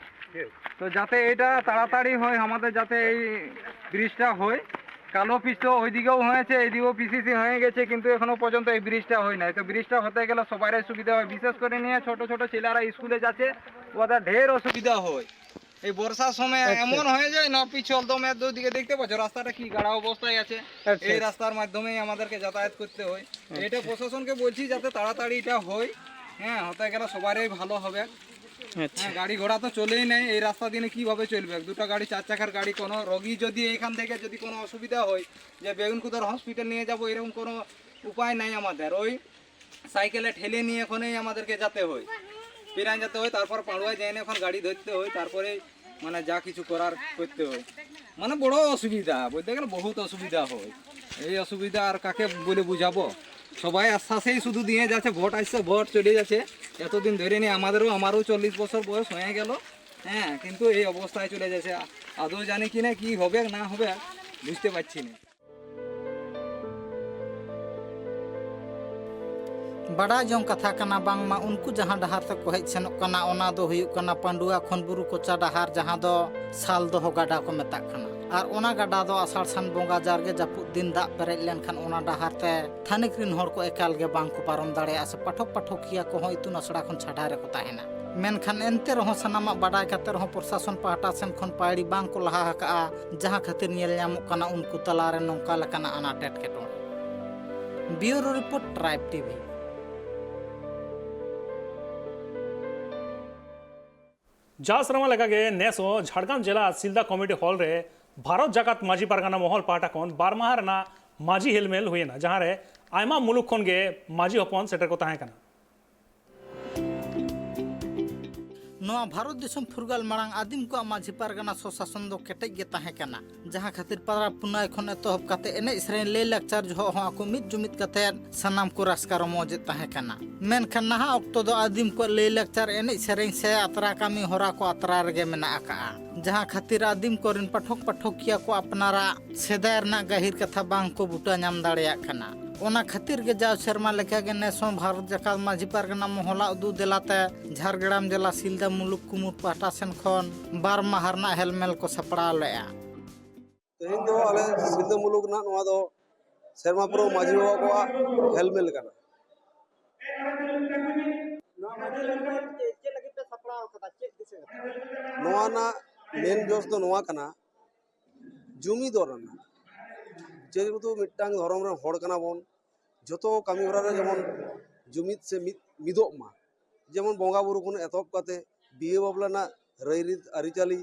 তো যাতে এটা তাড়াতাড়ি হয়, আমাদের যাতে এই ব্রিজটা হয়। কালো পিচ তো ওইদিকেও হয়েছে, এইদিকেও পিসিসি হয়ে গেছে, কিন্তু এখনো পর্যন্ত এই ব্রিজটা হয় নাই। তো ব্রিজটা হতে গেলে সবারই সুবিধা হয়, বিশেষ করে নিয়ে ছোট ছোট ছেলেরা স্কুলে যাচ্ছে, ওদের ঢের অসুবিধা হয়। এই বর্ষার সময় আচ্ছা। এমন হয়ে যায় না, পিছল দমে দুদিকে দেখতে পাচ্ছ রাস্তাটা কি গাড়া অবস্থায় আছে। আচ্ছা, এই আচ্ছা। রাস্তার মাধ্যমেই আমাদেরকে যাতায়াত করতে হয়। আচ্ছা। এটা প্রশাসনকে বলছি যাতে তাড়াতাড়ি এটা হয়। হ্যাঁ, হতে গেলে সবারই ভালো হবে। আচ্ছা। হ্যাঁ, গাড়ি ঘোড়া তো চলেই নাই, এই রাস্তা দিয়ে কিভাবে চলবে? দুটো গাড়ি, চার চাকার গাড়ি, কোনো রোগী যদি এখান থেকে যদি কোনো অসুবিধা হয় যে বেগুনকুদার হসপিটাল নিয়ে যাব, এরকম কোনো উপায় নাই আমাদের। ওই সাইকেলে ঠেলে নিয়ে এখনই আমাদেরকে যেতে হয়, পিরান যেতে হয়, তারপর পাড়ুয়া যাই না, এখন গাড়ি ধরতে হয়, তারপরে মানে যা কিছু করার করতে হয়। মানে বড় অসুবিধা, বলতে গেলে বহুত অসুবিধা হয়। এই অসুবিধা আর কাকে বলে বুঝাবো? সবাই আশ্বাসেই শুধু দিয়ে যাচ্ছে, ভোট আসছে, ভোট চলে যাচ্ছে। এতদিন ধরে নিয়ে আমাদেরও, আমারও চল্লিশ বছর বয়স হয়ে গেল, হ্যাঁ, কিন্তু এই অবস্থায় চলে যাচ্ছে। আদৌ জানি কি না, কি হবে না হবে, বুঝতে পারছি না। ᱵᱟᱰᱟᱭ ᱡᱚᱝ ᱠᱟᱛᱷᱟ ᱠᱟᱱᱟ, ᱵᱟᱝᱢᱟ ᱩᱱᱠᱩ ᱡᱟᱦᱟᱸ ᱰᱟᱦᱟᱨ ᱛᱮᱠᱚ ᱦᱮᱡ ᱥᱮᱱᱚᱜ ᱠᱟᱱᱟ, ᱚᱱᱟ ᱫᱚ ᱦᱩᱭᱩᱜ ᱠᱟᱱᱟ ᱯᱟᱺᱰᱩᱣᱟ ᱠᱷᱚᱱ ᱵᱩᱨᱩ ᱠᱚᱪᱟ ᱰᱟᱦᱟᱨ, ᱡᱟᱦᱟᱸ ᱫᱚ ᱥᱟᱞ ᱫᱚᱦᱚ ᱜᱟᱰᱟ ᱠᱚ ᱢᱮᱛᱟᱜ ᱠᱟᱱᱟ᱾ ᱟᱨ ᱚᱱᱟ ᱜᱟᱰᱟ ᱫᱚ ᱟᱥᱟᱲ ᱥᱟᱱ ᱵᱚᱸᱜᱟ ᱡᱟᱨᱜᱮ ᱡᱟᱹᱯᱩᱫ ᱫᱤᱱ ᱫᱟᱜ ᱯᱮᱨᱮᱡ ᱞᱮᱱᱠᱷᱟᱱ ᱚᱱᱟ ᱰᱟᱦᱟᱨ ᱛᱮ ᱛᱷᱟᱹᱱᱤᱠ ᱨᱤᱱ ᱦᱚᱲ ᱠᱚ ᱮᱠᱟᱞ ᱜᱮ ᱵᱟᱝ ᱠᱚ ᱯᱟᱨᱚᱢ ᱫᱟᱲᱮᱭᱟᱜᱼᱟ, ᱥᱮ ᱯᱟᱴᱷᱚᱠ ᱯᱟᱴᱷᱚᱠᱤᱭᱟᱹ ᱠᱚᱦᱚᱸ ᱤᱛᱩᱱ ᱟᱥᱲᱟ ᱠᱷᱚᱱ ᱪᱷᱟᱰᱟ ᱨᱮᱠᱚ ᱛᱟᱦᱮᱱᱟ᱾ ᱢᱮᱱᱠᱷᱟᱱ ᱮᱱᱛᱮ ᱨᱮᱦᱚᱸ ᱥᱟᱱᱟᱢᱟᱜ ᱵᱟᱰᱟᱭ ᱠᱟᱛᱮ ᱨᱮᱦᱚᱸ ᱯᱨᱚᱥᱟᱥᱚᱱ ᱯᱟᱦᱴᱟ ᱥᱮᱱ ᱠᱷᱚᱱ ᱯᱟᱹᱭᱲᱤ ᱵᱟᱝ ᱠᱚ ᱞᱟᱦᱟ ᱟᱠᱟᱜᱼᱟ, ᱡᱟᱦᱟᱸ ᱠᱷᱟᱹᱛᱤᱨ ᱧᱮᱞ ᱧᱟᱢᱚᱜ ᱠᱟᱱᱟ ᱩᱱᱠᱩ ᱛᱟᱞᱟᱨᱮ ᱱᱚᱝᱠᱟ ᱞᱮᱠᱟᱱᱟᱜ ᱟᱱᱟᱴ ᱮᱴᱠᱮᱴᱚᱬᱮ᱾ ᱵᱤᱭᱩᱨᱳ ᱨᱤᱯᱳᱨᱴ, ᱴᱨᱟᱭᱤᱵᱽ ᱴᱤᱵᱷᱤ᱾ ᱡᱟᱣ ᱥᱮᱨᱢᱟ ᱞᱮᱠᱟᱜᱮ ᱱᱮᱥ ᱦᱚᱸ ᱡᱷᱟᱲᱜᱨᱟᱢ ᱡᱮᱞᱟ ᱥᱤᱞᱫᱟ ᱠᱚᱢᱤᱴᱤ ᱦᱚᱞ ᱨᱮ ᱵᱷᱟᱨᱚᱛ ᱡᱟᱠᱟᱛ ᱢᱟᱹᱡᱷᱤ ᱯᱟᱨᱜᱟᱱᱟ ᱢᱚᱦᱚᱞ ᱯᱟᱦᱴᱟ ᱠᱷᱚᱱ ᱵᱟᱨ ᱢᱟᱦᱟ ᱨᱮᱱᱟᱜ ᱢᱟᱹᱡᱷᱤ ᱦᱮᱞᱢᱮᱞ ᱦᱩᱭᱮᱱᱟ, ᱡᱟᱦᱟᱸ ᱨᱮ ᱟᱭᱢᱟ ᱢᱩᱞᱩᱠ ᱠᱷᱚᱱ ᱜᱮ ᱢᱟᱹᱡᱷᱤ ᱦᱚᱯᱚᱱ ᱥᱮᱴᱮᱨ ᱠᱚ ᱛᱟᱦᱮᱸ ᱠᱟᱱᱟ᱾ ᱱᱚᱣᱟ ᱵᱷᱟᱨᱚᱛ ᱫᱤᱥᱚᱢ ᱯᱷᱩᱨᱜᱟᱹᱞ ᱢᱟᱲᱟᱝ ᱟᱹᱫᱤᱢ ᱠᱚᱣᱟᱜ ᱢᱟᱹᱡᱷᱤ ᱯᱟᱨᱜᱟᱱᱟ ᱥᱚᱥᱟᱥᱚᱱ ᱫᱚ ᱠᱮᱴᱮᱡ ᱜᱮ ᱛᱟᱦᱮᱸ ᱠᱟᱱᱟ, ᱡᱟᱦᱟᱸ ᱠᱷᱟᱹᱛᱤᱨ ᱯᱟᱨᱟᱵᱽ ᱯᱩᱱᱟᱹᱭ ᱠᱷᱚᱱ ᱮᱛᱚᱦᱚᱵ ᱠᱟᱛᱮ ᱮᱱᱮᱡ ᱥᱮᱨᱮᱧ ᱞᱟᱹᱭ ᱞᱟᱠᱪᱟᱨ ᱡᱚᱦᱚᱜ ᱦᱚᱸ ᱟᱠᱚ ᱢᱤᱫ ᱡᱩᱢᱤᱫ ᱠᱟᱛᱮ ᱥᱟᱱᱟᱢ ᱠᱚ ᱨᱟᱹᱥᱠᱟᱹ ᱨᱚᱢᱚᱡᱮᱫ ᱛᱟᱦᱮᱸ ᱠᱟᱱᱟ᱾ ᱢᱮᱱᱠᱷᱟᱱ ᱱᱟᱦᱟᱜ ᱚᱠᱛᱚ ᱫᱚ ᱟᱹᱫᱤᱢ ᱠᱚᱣᱟᱜ ᱞᱟᱹᱭ ᱞᱟᱠᱪᱟᱨ, ᱮᱱᱮᱡ ᱥᱮᱨᱮᱧ ᱥᱮ ᱟᱛᱨᱟ ᱠᱟᱹᱢᱤ ᱦᱚᱨᱟ ᱠᱚ ᱟᱛᱨᱟ ᱨᱮᱜᱮ ᱢᱮᱱᱟᱜ ᱟᱠᱟᱜᱼᱟ, ᱡᱟᱦᱟᱸ ᱠᱷᱟᱹᱛᱤᱨ ᱟᱹᱫᱤᱢ ᱠᱚᱨᱮᱱ ᱯᱟᱴᱷᱚᱠ ᱯᱟᱴᱷᱚᱠᱤᱭᱟᱹ ᱠᱚ ᱟᱯᱱᱟᱨᱟᱜ ᱥᱮᱫᱟᱭ ᱨᱮᱱᱟᱜ ᱜᱟᱹᱦᱤᱨ ᱠᱟᱛᱷᱟ ᱵᱟᱝ ᱠᱚ ᱵᱩᱴᱟᱹ ᱧᱟᱢ ᱫᱟᱲᱮᱭᱟᱜ ᱠᱟᱱᱟ᱾ ᱚᱱᱟ ᱠᱷᱟᱹᱛᱤᱨ ᱜᱮ ᱡᱟᱣ ᱥᱮᱨᱢᱟ ᱞᱮᱠᱟᱜᱮ ᱱᱮᱥ ᱦᱚᱸ ᱵᱷᱟᱨᱚᱛ ᱡᱟᱠᱟᱛ ᱢᱟᱹᱡᱷᱤ ᱯᱟᱨᱜᱟᱱᱟ ᱢᱚᱦᱚᱞᱟᱜ ᱩᱫᱩᱜ ᱫᱮᱞᱟᱛᱮ ᱡᱷᱟᱲᱜᱨᱟᱢ ᱡᱮᱞᱟ ᱥᱤᱞᱫᱟ ᱢᱩᱞᱩᱠ ᱠᱩᱢᱩᱴ ᱯᱟᱦᱴᱟ ᱥᱮᱱ ᱠᱷᱚᱱ ᱵᱟᱨ ᱢᱟᱦᱟ ᱨᱮᱱᱟᱜ ᱦᱮᱞᱢᱮᱞ ᱠᱚ ᱥᱟᱯᱲᱟᱣ ᱞᱮᱫᱼᱟ᱾ ᱛᱮᱦᱮᱧ ᱫᱚ ᱟᱞᱮ ᱥᱤᱞᱫᱟᱹ ᱢᱩᱞᱩᱠ ᱨᱮᱱᱟᱜ ᱱᱚᱣᱟ ᱫᱚ ᱥᱮᱨᱢᱟ ᱯᱩᱨᱟᱹᱣ ᱢᱟᱹᱡᱷᱤ ᱵᱟᱵᱟ ᱠᱚᱣᱟᱜ ᱦᱮᱞᱢᱮᱞ ᱠᱟᱱᱟ᱾ ᱱᱚᱣᱟ ᱢᱟᱹᱡᱷᱤ ᱦᱮᱞᱢᱮᱞ ᱪᱮᱫ, ᱪᱮᱫ ᱞᱟᱹᱜᱤᱫ ᱯᱮ ᱥᱟᱯᱲᱟᱣ ᱠᱟᱫᱟ? ᱪᱮᱫ ᱫᱤᱥᱟᱹ ᱠᱟᱛᱮ? ᱱᱚᱣᱟ ᱨᱮᱱᱟᱜ ᱢᱮᱱ ᱡᱚᱥ ᱫᱚ ᱱᱚᱣᱟ ᱠᱟᱱᱟ, ᱡᱩᱢᱤᱫᱚᱜ ᱨᱮᱱᱟᱜ᱾ ᱡᱮᱦᱮᱛᱩ ᱢᱤᱫᱴᱟᱝ ᱫᱷᱚᱨᱚᱢ ᱨᱮᱱ ᱦᱚᱲ ᱠᱟᱱᱟ ᱵᱚᱱ, ᱡᱚᱛᱚ ᱠᱟᱹᱢᱤ ᱦᱚᱨᱟ ᱨᱮ ᱡᱮᱢᱚᱱ ᱡᱩᱢᱤᱫ ᱥᱮ ᱢᱤᱫ, ᱢᱤᱫᱚᱜ ᱢᱟ, ᱡᱮᱢᱚᱱ ᱵᱚᱸᱜᱟ ᱵᱩᱨᱩ ᱠᱷᱚᱱ ᱮᱛᱚᱦᱚᱵ ᱠᱟᱛᱮ ᱵᱤᱦᱟᱹ ᱵᱟᱯᱞᱟ ᱨᱮᱱᱟᱜ ᱨᱟᱹᱭᱨᱤᱛ ᱟᱹᱨᱤᱪᱟᱹᱞᱤ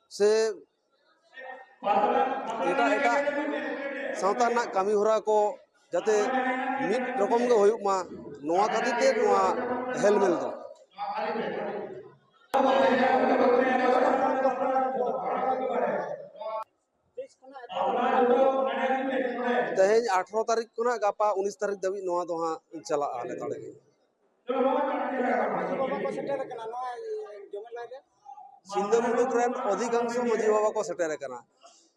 ᱥᱮ ᱮᱴᱟᱜ ᱮᱴᱟᱜ ᱥᱟᱶᱛᱟ ᱨᱮᱱᱟᱜ ᱠᱟᱹᱢᱤ ᱦᱚᱨᱟ ᱠᱚ ᱡᱟᱛᱮ ᱢᱤᱫ ᱨᱚᱠᱚᱢ ᱜᱮ ᱦᱩᱭᱩᱜ ᱢᱟ, ᱱᱚᱣᱟ ᱠᱷᱟᱹᱛᱤᱨ ᱛᱮ ᱱᱚᱣᱟ ᱦᱮᱞᱢᱮᱞ ᱫᱚ᱾ ᱛᱮᱦᱮᱧ ᱟᱴᱷᱨᱚ ᱛᱟᱹᱨᱤᱠᱷ ᱠᱷᱚᱱᱟᱜ ᱜᱟᱯᱟ ᱩᱱᱤᱥ ᱛᱟᱹᱨᱤᱠᱷ ᱫᱷᱟᱹᱵᱤᱡ ᱱᱚᱣᱟ ᱫᱚ ᱦᱟᱸᱜ ᱪᱟᱞᱟᱜᱼᱟ ᱞᱮᱛᱟᱲ ᱜᱮ᱾ ᱢᱟᱹᱡᱷᱤ ᱵᱟᱵᱟ ᱠᱚ ᱥᱮᱴᱮᱨ ᱟᱠᱟᱱᱟ ᱱᱚᱣᱟ ᱡᱚᱢᱮᱞᱟᱭ ᱨᱮ? ᱥᱤᱞᱫᱟᱹ ᱢᱩᱞᱩᱠ ᱨᱮᱱ ᱚᱫᱷᱤᱠᱟᱝᱥᱚ ᱢᱟᱹᱡᱷᱤ ᱵᱟᱵᱟ ᱠᱚ ᱥᱮᱴᱮᱨ ᱟᱠᱟᱱᱟ᱾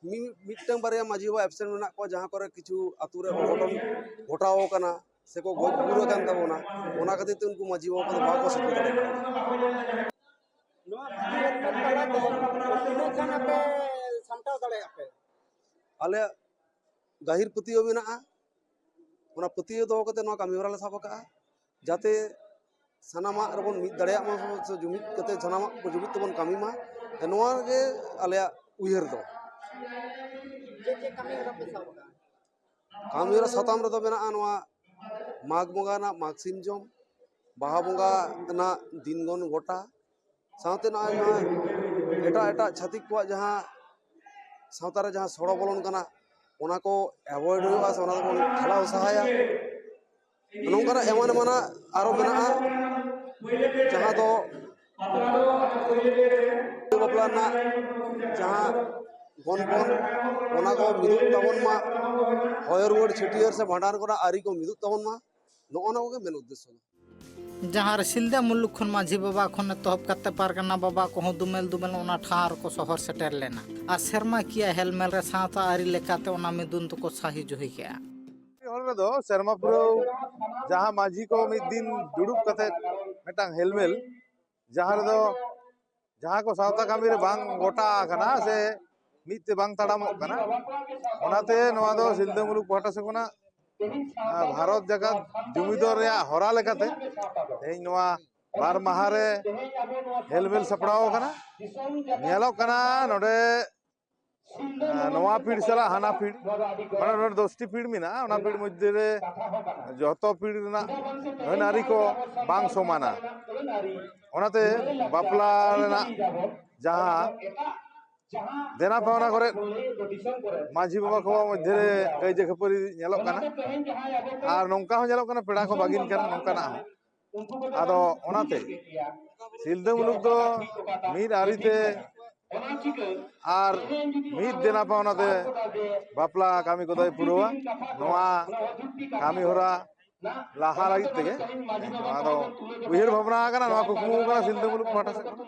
ᱢᱤ-, ᱢᱤᱫᱴᱟᱝ ᱵᱟᱨᱭᱟ ᱢᱟᱹᱡᱷᱤ ᱵᱟᱵᱟ ᱮᱵᱥᱮᱱᱴ ᱢᱮᱱᱟᱜ ᱠᱚᱣᱟ, ᱡᱟᱦᱟᱸ ᱠᱚᱨᱮ ᱠᱤᱪᱷᱩ ᱟᱹᱛᱩ ᱨᱮ ᱚᱜᱷᱚᱴᱚᱱ ᱜᱷᱚᱴᱟᱣ ᱟᱠᱟᱱᱟ, ᱥᱮᱠᱚ ᱜᱚᱡ ᱜᱩᱨ ᱟᱠᱟᱱ ᱛᱟᱵᱚᱱᱟ᱾ ᱚᱱᱟ ᱠᱷᱟᱹᱛᱤᱨ ᱛᱮ ᱩᱱᱠᱩ ᱢᱟᱹᱡᱷᱤ ᱵᱟᱵᱟ ᱠᱚᱫᱚ ᱵᱟᱠᱚ ᱥᱮᱴᱮᱨ ᱫᱟᱲᱮᱭᱟᱜ ᱠᱟᱱᱟ᱾ ᱱᱚᱣᱟ ᱢᱟᱹᱡᱷᱤ ᱵᱟᱵᱟ ᱛᱟᱞᱟᱛᱮ ᱛᱤᱱᱟᱹᱜ ᱜᱟᱱ ᱟᱯᱮ ᱥᱟᱢᱴᱟᱣ ᱫᱟᱲᱮᱭᱟᱜᱼᱟ ᱯᱮ? ᱟᱞᱮᱭᱟᱜ ᱜᱟᱹᱦᱤᱨ ᱯᱟᱹᱛᱭᱟᱹᱣ ᱢᱮᱱᱟᱜᱼᱟ᱾ ᱚᱱᱟ ᱯᱟᱹᱛᱭᱟᱹᱣ ᱫᱚᱦᱚ ᱠᱟᱛᱮ ᱱᱚᱣᱟ ᱠᱟᱹᱢᱤ ᱦᱚᱨᱟ ᱞᱮ ᱥᱟᱵ ᱟᱠᱟᱫᱼᱟ, ᱡᱟᱛᱮ ᱥᱟᱱᱟᱢᱟᱜ ᱨᱮᱵᱚᱱ ᱢᱤᱫ ᱫᱟᱲᱮᱭᱟᱜ ᱢᱟ, ᱥᱮ ᱡᱩᱢᱤᱫ ᱠᱟᱛᱮ ᱥᱟᱱᱟᱢᱟᱜ ᱠᱚ ᱡᱩᱢᱤᱫ ᱛᱮᱵᱚᱱ ᱠᱟᱹᱢᱤ ᱢᱟ᱾ ᱱᱚᱣᱟ ᱜᱮ ᱟᱞᱮᱭᱟᱜ ᱩᱭᱦᱟᱹᱨ ᱫᱚ᱾ ᱪᱮᱫ ᱪᱮᱫ ᱠᱟᱹᱢᱤ ᱦᱚᱨᱟ ᱯᱮ ᱥᱟᱵ ᱟᱠᱟᱫᱼᱟ? ᱠᱟᱹᱢᱤ ᱦᱚᱨᱟ ᱥᱟᱛᱟᱢ ᱨᱮᱫᱚ ᱢᱮᱱᱟᱜᱼᱟ ᱱᱚᱣᱟ ᱢᱟᱜᱽ ᱵᱚᱸᱜᱟ ᱨᱮᱱᱟᱜ ᱢᱟᱜᱽ ᱥᱤᱢ ᱡᱚᱢ, ᱵᱟᱦᱟ ᱵᱚᱸᱜᱟ ᱨᱮᱱᱟᱜ ᱫᱤᱱᱜᱚᱱ ᱜᱚᱴᱟ, ᱥᱟᱶᱛᱮ ᱱᱚᱜᱼᱚᱭ ᱱᱚᱣᱟ ᱮᱴᱟᱜ ᱮᱴᱟᱜ ᱪᱷᱟᱹᱛᱤᱠ ᱠᱚᱣᱟᱜ ᱡᱟᱦᱟᱸ ᱥᱟᱶᱛᱟ ᱨᱮ ᱡᱟᱦᱟᱸ ᱥᱚᱲᱚ ᱵᱚᱞᱚᱱ ᱠᱟᱱᱟ, ᱚᱱᱟ ᱠᱚ ᱮᱵᱷᱚᱭᱮᱰ ᱦᱩᱭᱩᱜᱼᱟ, ᱥᱮ ᱚᱱᱟ ᱫᱚᱵᱚᱱ ᱴᱷᱟᱞᱟᱣ ᱥᱟᱦᱟᱭᱟ᱾ ᱱᱚᱝᱠᱟᱱᱟᱜ ᱮᱢᱟᱱ ᱮᱢᱟᱱᱟᱜ ᱟᱨᱚ ᱢᱮᱱᱟᱜᱼᱟ, ᱡᱟᱦᱟᱸ ᱫᱚ ᱵᱟᱯᱞᱟ ᱨᱮᱱᱟᱜ ᱡᱟᱦᱟᱸ ᱵᱚᱱ ᱵᱚᱱ, ᱚᱱᱟ ᱠᱚ ᱢᱤᱫᱚᱜ ᱛᱟᱵᱚᱱ ᱢᱟ, ᱦᱚᱭᱚ ᱨᱩᱣᱟᱹᱲ, ᱪᱷᱟᱹᱴᱭᱟᱹᱨ ᱥᱮ ᱵᱷᱟᱸᱰᱟᱱ ᱠᱚᱨᱮᱱᱟᱜ ᱟᱹᱨᱤ ᱠᱚ ᱢᱤᱫᱚᱜ ᱛᱟᱵᱚᱱ ᱢᱟ, ᱱᱚᱜᱼᱚ ᱱᱚᱣᱟ ᱠᱚᱜᱮ ᱢᱮᱱ ᱩᱫᱽᱫᱮᱥᱥᱚ ᱫᱚ᱾ ᱡᱟᱦᱟᱸ ᱨᱮ ᱥᱤᱞᱫᱟᱹ ᱢᱩᱞᱩᱠ ᱠᱷᱚᱱ ᱢᱟᱹᱡᱷᱤ ᱵᱟᱵᱟ ᱠᱷᱚᱱ ᱮᱛᱚᱦᱚᱵ ᱠᱟᱛᱮ ᱯᱟᱨᱜᱟᱱᱟ ᱵᱟᱵᱟ ᱠᱚᱦᱚᱸ ᱫᱩᱢᱮᱞ ᱫᱩᱢᱮᱞ ᱚᱱᱟ ᱴᱷᱟᱶ ᱨᱮᱠᱚ ᱥᱚᱦᱚᱨ ᱥᱮᱴᱮᱨ ᱞᱮᱱᱟ ᱟᱨ ᱥᱮᱨᱢᱟ ᱠᱤᱭᱟᱹ ᱦᱮᱞᱢᱮᱞ ᱨᱮ ᱥᱟᱶᱛᱟ ᱟᱹᱨᱤ ᱞᱮᱠᱟᱛᱮ ᱚᱱᱟ ᱢᱤᱫᱩᱱ ᱫᱚᱠᱚ ᱥᱟᱹᱦᱤ ᱡᱩᱦᱤ ᱠᱮᱜᱼᱟ᱾ ᱦᱚᱲ ᱨᱮᱫᱚ ᱥᱮᱨᱢᱟ ᱯᱩᱨᱟᱹᱣ ᱡᱟᱦᱟᱸ ᱢᱟᱹᱡᱷᱤ ᱠᱚ ᱢᱤᱫ ᱫᱤᱱ ᱫᱩᱲᱩᱵ ᱠᱟᱛᱮ ᱢᱤᱫᱴᱟᱝ ᱦᱮᱞᱢᱮᱞ, ᱡᱟᱦᱟᱸ ᱨᱮᱫᱚ ᱡᱟᱦᱟᱸ ᱠᱚ ᱥᱟᱶᱛᱟ ᱠᱟᱹᱢᱤ ᱨᱮ ᱵᱟᱝ ᱜᱚᱴᱟ ᱟᱠᱟᱱᱟ ᱥᱮ ᱢᱤᱫ ᱛᱮ ᱵᱟᱝ ᱛᱟᱲᱟᱢᱚᱜ ᱠᱟᱱᱟ, ᱚᱱᱟᱛᱮ ᱱᱚᱣᱟ ᱫᱚ ᱥᱤᱞᱫᱟᱹ ᱢᱩᱞᱩᱠ ᱯᱟᱦᱴᱟ ᱥᱮᱫ ᱠᱷᱚᱱᱟᱜ, ᱟᱨ, ᱵᱷᱟᱨᱚᱛ ᱡᱟᱠᱟᱛ ᱡᱩᱢᱤᱫᱚᱜ ᱨᱮᱭᱟᱜ ᱦᱚᱨᱟ ᱞᱮᱠᱟᱛᱮ ᱛᱮᱦᱮᱧ ᱱᱚᱣᱟ ᱵᱟᱨ ᱢᱟᱦᱟ ᱨᱮ ᱦᱮᱞᱢᱮᱞ ᱥᱟᱯᱲᱟᱣ ᱟᱠᱟᱱᱟ᱾ ᱧᱮᱞᱚᱜ ᱠᱟᱱᱟ ᱱᱚᱰᱮ, ᱟᱨ, ᱱᱚᱣᱟ ᱯᱤᱲ ᱥᱟᱞᱟᱜ ᱦᱟᱱᱟ ᱯᱤᱲ, ᱢᱟᱱᱮ ᱱᱚᱰᱮ ᱫᱚᱥᱴᱤ ᱯᱤᱲ ᱢᱮᱱᱟᱜᱼᱟ, ᱚᱱᱟ ᱯᱤᱲ ᱢᱚᱫᱽᱫᱷᱮ ᱨᱮ ᱡᱚᱛᱚ ᱯᱤᱲ ᱨᱮᱱᱟᱜ ᱟᱹᱱ ᱟᱹᱨᱤ ᱠᱚ ᱵᱟᱝ ᱥᱚᱢᱟᱱᱟ᱾ ᱚᱱᱟᱛᱮ ᱵᱟᱯᱞᱟ ᱨᱮᱱᱟᱜ ᱡᱟᱦᱟᱸ ᱫᱮᱱᱟ ᱯᱟᱣᱱᱟ ᱠᱚᱨᱮ ᱢᱟᱹᱡᱷᱤ ᱵᱟᱵᱟ ᱠᱚ ᱢᱚᱫᱽᱫᱷᱮ ᱨᱮ ᱠᱟᱹᱭᱡᱟᱹ ᱠᱷᱟᱹᱯᱟᱹᱨᱤ ᱧᱮᱞᱚᱜ ᱠᱟᱱᱟ᱾ ᱟᱨ ᱱᱚᱝᱠᱟ ᱦᱚᱸ ᱧᱮᱞᱚᱜ ᱠᱟᱱᱟ, ᱯᱮᱲᱟ ᱠᱚ ᱵᱟᱹᱜᱤᱱ ᱠᱟᱱᱟ, ᱱᱚᱝᱠᱟᱱᱟᱜ ᱦᱚᱸ᱾ ᱟᱫᱚ ᱚᱱᱟᱛᱮ ᱥᱤᱞᱫᱟᱹ ᱢᱩᱞᱩᱠ ᱫᱚ ᱢᱤᱫ ᱟᱹᱨᱤᱛᱮ ᱟᱨ ᱢᱤᱫ ᱫᱮᱱᱟ ᱯᱟᱣᱱᱟ ᱛᱮ ᱵᱟᱯᱞᱟ ᱠᱟᱹᱢᱤ ᱠᱚᱫᱚᱭ ᱯᱩᱨᱟᱹᱣᱟ᱾ ᱱᱚᱣᱟ ᱠᱟᱹᱢᱤ ᱦᱚᱨᱟ ᱞᱟᱦᱟ ᱞᱟᱹᱜᱤᱫ ᱛᱮᱜᱮ ᱱᱚᱣᱟ ᱫᱚ ᱩᱭᱦᱟᱹᱨ ᱵᱷᱟᱵᱽᱱᱟ ᱟᱠᱟᱱᱟ, ᱱᱚᱣᱟ ᱠᱩᱠᱢᱩ ᱟᱠᱟᱱᱟ ᱥᱤᱞᱫᱟᱹ ᱢᱩᱞᱩᱠ ᱯᱟᱦᱴᱟ ᱥᱮᱫ ᱠᱷᱚᱱ᱾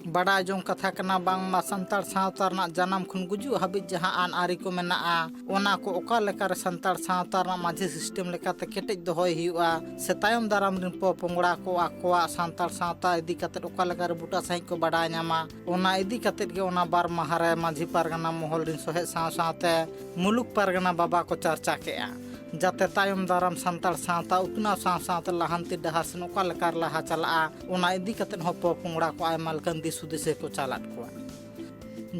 ᱵᱟᱰᱟᱭ ᱡᱚᱝ ᱠᱟᱛᱷᱟ ᱠᱟᱱᱟ, ᱵᱟᱝᱢᱟ ᱥᱟᱱᱛᱟᱲ ᱥᱟᱶᱛᱟ ᱨᱮᱱᱟᱜ ᱡᱟᱱᱟᱢ ᱠᱷᱚᱱ ᱜᱩᱡᱩᱜ ᱦᱟᱹᱵᱤᱡ ᱡᱟᱦᱟᱸ ᱟᱹᱱ ᱟᱹᱨᱤ ᱠᱚ ᱢᱮᱱᱟᱜᱼᱟ, ᱚᱱᱟ ᱠᱚ ᱚᱠᱟ ᱞᱮᱠᱟᱨᱮ ᱥᱟᱱᱛᱟᱲ ᱥᱟᱶᱛᱟ ᱨᱮᱱᱟᱜ ᱢᱟᱹᱡᱷᱤ system ᱞᱮᱠᱟᱛᱮ ᱠᱮᱴᱮᱡ ᱫᱚᱦᱚᱭ ᱦᱩᱭᱩᱜᱼᱟ, ᱥᱮ ᱛᱟᱭᱚᱢ ᱫᱟᱨᱟᱢ ᱨᱮᱱ ᱯᱚᱼᱯᱚᱝᱲᱟ ᱠᱚ ᱟᱠᱚᱣᱟᱜ ᱥᱟᱱᱛᱟᱲ ᱥᱟᱶᱛᱟ ᱤᱫᱤ ᱠᱟᱛᱮ ᱚᱠᱟ ᱞᱮᱠᱟᱨᱮ ᱵᱩᱴᱟᱹ ᱥᱟᱺᱦᱤᱡ ᱠᱚ ᱵᱟᱰᱟᱭ ᱧᱟᱢᱟ, ᱚᱱᱟ ᱤᱫᱤ ᱠᱟᱛᱮ ᱜᱮ ᱚᱱᱟ ᱵᱟᱨ ᱢᱟᱦᱟ ᱨᱮ ᱢᱟᱹᱡᱷᱤ ᱯᱟᱨᱜᱟᱱᱟ ᱢᱚᱦᱚᱞ ᱨᱮᱱ ᱥᱚᱦᱮᱫ ᱥᱟᱶ ᱥᱟᱶᱛᱮ ᱢᱩᱞᱩᱠ ᱯᱟᱨᱜᱟᱱᱟ ᱵᱟᱵᱟ ᱠᱚ ᱪᱟᱨᱪᱟ ᱠᱮᱜᱼᱟ, ᱡᱟᱛᱮ ᱛᱟᱭᱚᱢ ᱫᱟᱨᱟᱢ ᱥᱟᱱᱛᱟᱲ ᱥᱟᱶᱛᱟ ᱩᱛᱱᱟᱹᱣ ᱥᱟᱶ ᱥᱟᱶᱛᱮ ᱞᱟᱦᱟᱱᱛᱤ ᱰᱟᱦᱟᱨ ᱥᱮᱱ ᱚᱠᱟ ᱞᱮᱠᱟᱨᱮ ᱞᱟᱦᱟ ᱪᱟᱞᱟᱜᱼᱟ, ᱚᱱᱟ ᱤᱫᱤ ᱠᱟᱛᱮ ᱦᱚᱸ ᱯᱚᱼᱯᱚᱝᱲᱟ ᱠᱚ ᱟᱭᱢᱟ ᱞᱮᱠᱟᱱ ᱫᱤᱥ ᱦᱩᱫᱤᱥ ᱜᱮᱠᱚ ᱪᱟᱞᱟᱫ ᱠᱚᱣᱟ᱾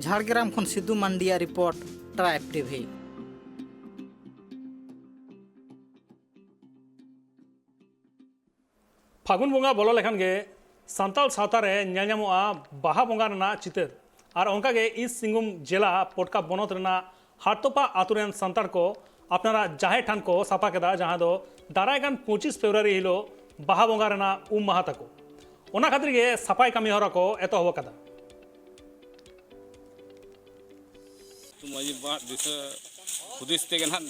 ᱡᱷᱟᱲᱜᱨᱟᱢ ᱠᱷᱚᱱ ᱥᱤᱫᱩ ᱢᱟᱱᱰᱤᱭᱟᱜ ᱨᱤᱯᱳᱨᱴ, ᱴᱨᱟᱭᱤᱵᱽ ᱴᱤᱵᱷᱤ᱾ ᱯᱷᱟᱹᱜᱩᱱ ᱵᱚᱸᱜᱟ ᱵᱚᱞᱚ ᱞᱮᱠᱷᱟᱱ ᱜᱮ ᱥᱟᱱᱛᱟᱲ ᱥᱟᱶᱛᱟ ᱨᱮ ᱧᱮᱞ ᱧᱟᱢᱚᱜᱼᱟ ᱵᱟᱦᱟ ᱵᱚᱸᱜᱟ ᱨᱮᱱᱟᱜ ᱪᱤᱛᱟᱹᱨ᱾ ᱟᱨ ᱚᱱᱠᱟ ᱜᱮ ᱤᱥᱴ ᱥᱤᱝᱵᱷᱩᱢ ᱡᱮᱞᱟ ᱯᱚᱴᱠᱟ ᱵᱚᱱᱚᱛ ᱨᱮᱱᱟᱜ ᱦᱟᱴᱛᱚᱯᱟ ᱟᱛᱳ ᱨᱮᱱ ᱥᱟᱱᱛᱟᱲ ᱠᱚ ᱟᱯᱱᱟᱨᱟᱜ ᱡᱟᱦᱮᱨ ᱛᱷᱟᱱ ᱠᱚ ᱥᱟᱯᱷᱟ ᱠᱮᱫᱟ, ᱡᱟᱦᱟᱸ ᱫᱚ ᱫᱟᱨᱟᱭ ᱠᱟᱱ ᱯᱚᱸᱪᱤᱥ ᱯᱷᱮᱵᱽᱨᱩᱣᱟᱨᱤ ᱦᱤᱞᱳᱜ ᱵᱟᱦᱟ ᱵᱚᱸᱜᱟ ᱨᱮᱱᱟᱜ ᱩᱢ ᱢᱟᱦᱟ ᱛᱟᱠᱚ᱾ ᱚᱱᱟ ᱠᱷᱟᱹᱛᱤᱨ ᱜᱮ ᱥᱟᱯᱷᱟᱭ ᱠᱟᱹᱢᱤ ᱦᱚᱨᱟ ᱠᱚ ᱮᱛᱚᱦᱚᱵ ᱟᱠᱟᱫᱟ᱾ ᱢᱟᱹᱡᱷᱤ ᱵᱟᱵᱟᱣᱟᱜ ᱫᱤᱥᱟᱹ ᱦᱩᱫᱤᱥ ᱛᱮᱜᱮ ᱱᱟᱦᱟᱜ